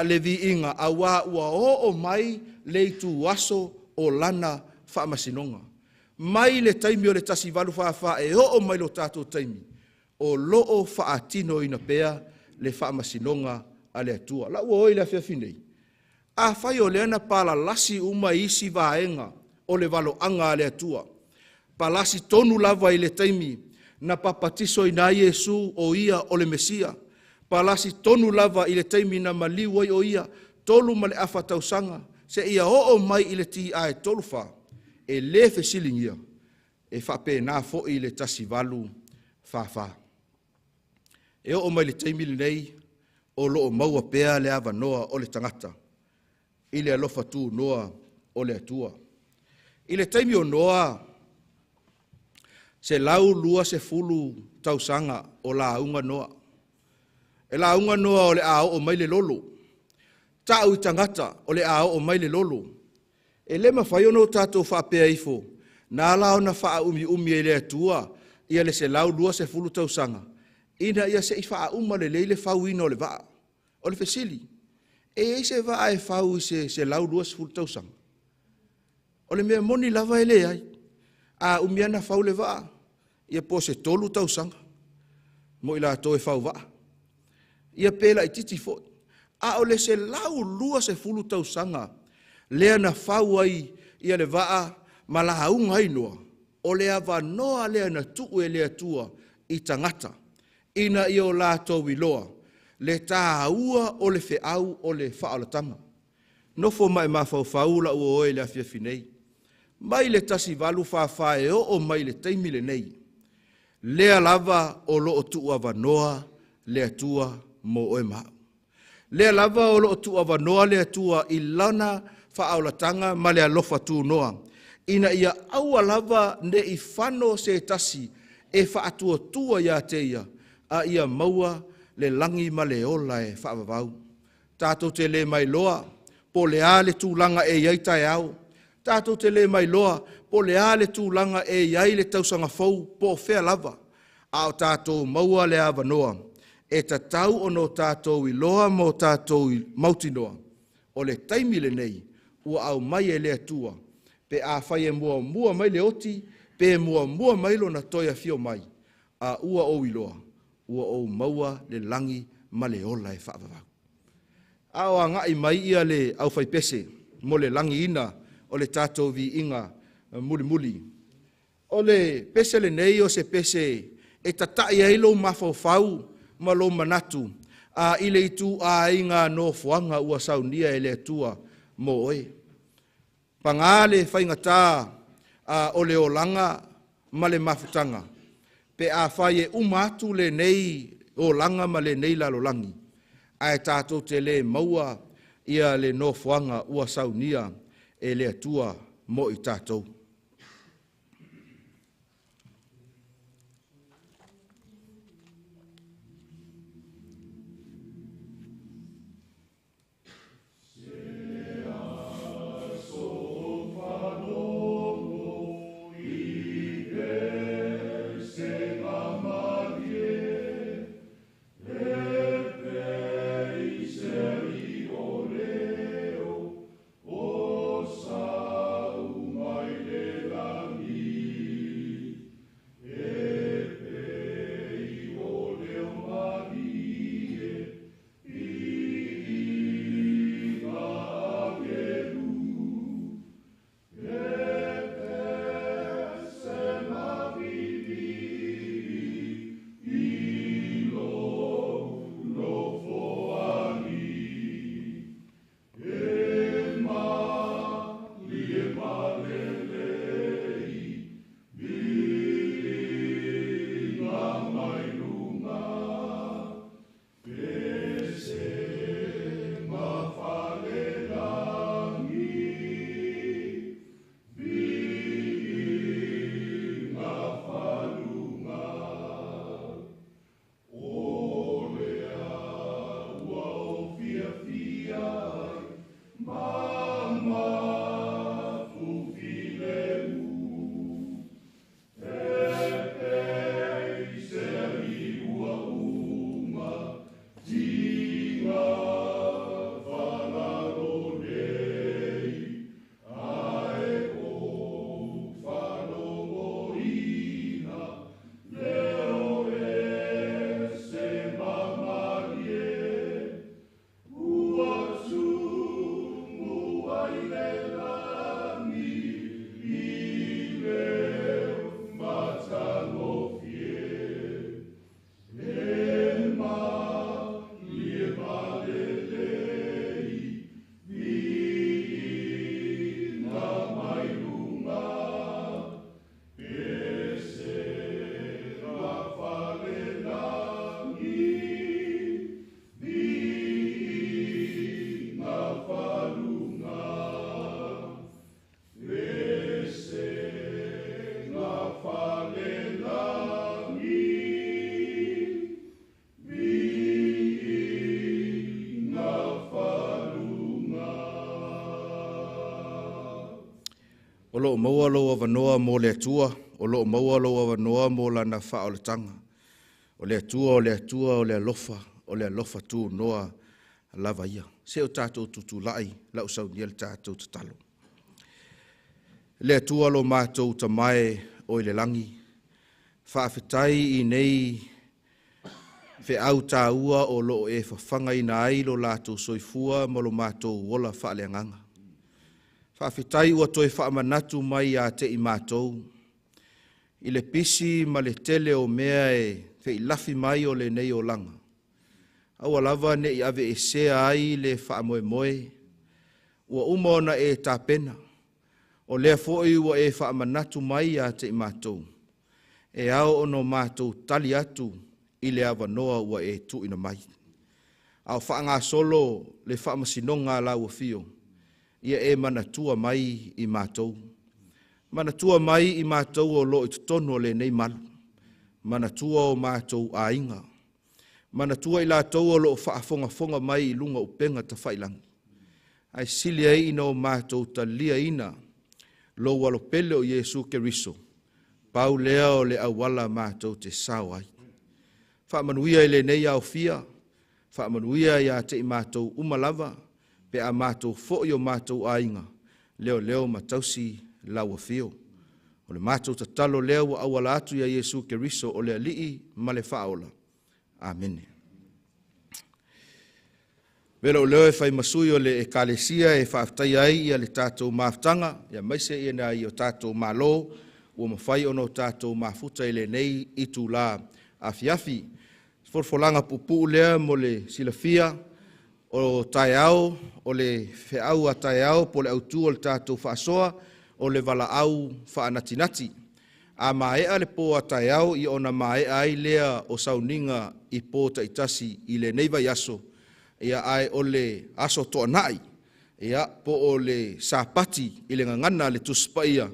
le viiga, auā ua oo mai le ituaso o lana faamasinoga. Mai le taimi o le 1844 e oo mai lo tatou taimi, o loo faatinoina pea le faamasinoga a le Atua. Lau o i le afiafi nei, afai o lea na palalasi uma isi vaega o le valoaga a le Atua, palasi tonu lava i le taimi na papatisoina ai Iesu o ia o le Mesia, palasi tonu lava i le taimi na maliu ai o ia 3 ma le afa tausaga, seia oo mai i le ti'a e 34, e le fesiligia, e faapena foi le 1844. E oo mai le taimi lenei, o lo o maua pea le avanoa o le tagata i le alofa tunoa o le Atua. I le taimi o Noa, 120 tausaga o lauga Noa. E lauga Noa o le a oo mai le lolo. Tau i tagata o le a oo mai le lolo. E le mafai ona o tatou faapea ifo, na ala ona faaumiumi e le Atua ia le 120 tausaga, ina ia se i faauma lelei le fauina o le vaa. O le fesili, e i ai se vaa e fau i se 120 tausaga? O le mea moni lava e leai. A umi lava ona fau le vaa, ia po o se 3 tausaga mo i latou e fauvaa, ia pe laitiiti foi. A o le 120 tausaga lea na fau ai le vaa ma lauga ai Noa, o le avanoa lea na tuu e le Atua i tagata ina ia o latou iloa le taua o le feau o le faaolataga. Nofo ma e mafaufau lau o oe i le afiafi nei, mai le 1844 e oo mai i le taimi lenei, lea lava o lo o tuuavanoa le Atua mo oe ma au. Lea lava o lo o tuuavanoa le Atua i lana faaolataga ma le alofa tunoa, ina ia aua lava ne i fano se tasi e faatuatua ia te ia, a ia maua le lagi ma le ola e faavavau. Tatou te le mailoa po o le a le tulaga e i ai taeao, tatou te le mailoa po o le a le tulaga e i ai le tausaga fou po o fea lava, a o tatou maua le avanoa e tatau ona o tatou iloa ma o tatou mautinoa, o le taimi lenei ua aumai e le Atua, pe afai e muamua mai le oti, pe muamua mai lona toe afio mai, a ua ou iloa, ua ou maua le lagi ma le ola e faavavau. A o agai mai ia le aufaipese mo le lagiina o le tatou viiga mulimuli. O le pese lenei o se pese e tata'i ai lou mafaufau ma lou manatu i le ituaiga nofoaga ua saunia e le Atua mo oe. Paga le faigata o le olaga ma le mafutaga, pe afai e uma atu lenei olaga ma lenei lalolagi, ae tatou te le maua ia le nofoaga ua saunia e le Atua mo i tatou. loo maua lou avanoa mo le Atua, o loo maua lou avanoa mo lana faaolataga. O le Atua, o le Atua o le alofa, o le alofa tunoa lava ia. Se o tatou tutulai lau saunia le tatou tatalo. Le Atua lo matou tamae o i le lagi, faafetai i nei feau tāua o loo e fafagaina ai lo latou soifua ma lo matou ola faaleagaga. Faafetai ua toe faamanatu mai ia te i matou i le pisi ma le tele o mea e feilafi mai o lenei olaga, aua lava ne i aveesea ai le faamoemoe ua uma ona e tapena. O lea foi ua e faamanatu mai ia te i matou, e ao ona matou tali atu i le avanoa ua e tuuina mai. A o faagasolo le faamasinoga a lau afio, ia e manatua mai i matou. Manatua mai i matou o loo i totonu o lenei malu, manatua o matou aiga, manatua i latou o loo faafogafoga mai i luga o upega tafailagi, ae sili ai ina o matou taliaina lou alopele o Iesu Keriso, pau lea o le auala matou te sao ai. Faamanuia i lenei aofia, faamanuia ia te i matou uma lava, pe a matou foi o matou aiga, leoleo ma tausi lau afio. O le matou tatalo lea ua auala atu ia Iesu Keriso o le Alii ma le Faaola. Amene. Vela o leo e fai masui o le Ekalesia e faafetaia ai ia le tatou mafutaga, ia maise ia nai o tatou malo, ua mafai ona o tatou mafuta i lenei itula afiafi. Folafolaga puupuu lea mo le silafia, o taeao, o le feau a taeao po o le autu o le tatou faasoa, o le valaau faanatinati. A maea le po a taeao, ia ona maea ai lea o sauniga i po taitasi i lenei vaiaso, ia ae o le aso toonai, ia po o le Sapati i le gagana a le Tusi Paia,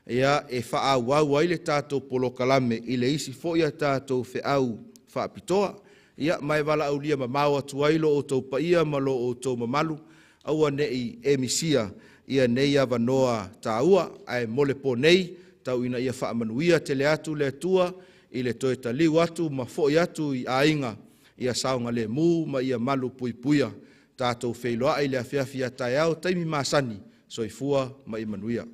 ia e faaauau ai le tatou polokalame i le isi foi a tatou feau faapitoa. Ia ma e valaaulia mamao atu ai lo outou paia ma lo outou mamalu, aua ne i e misia ia nei avanoa taua, ae mo le po nei, tau ina ia faamanuia tele atu le Atua i le toe taliu atu ma foi atu i aiga, ia saogalemu ma ia malu puipuia. Tatou feiloai i le afiafi a taeao, taimi masani. Soifua ma ia manuia.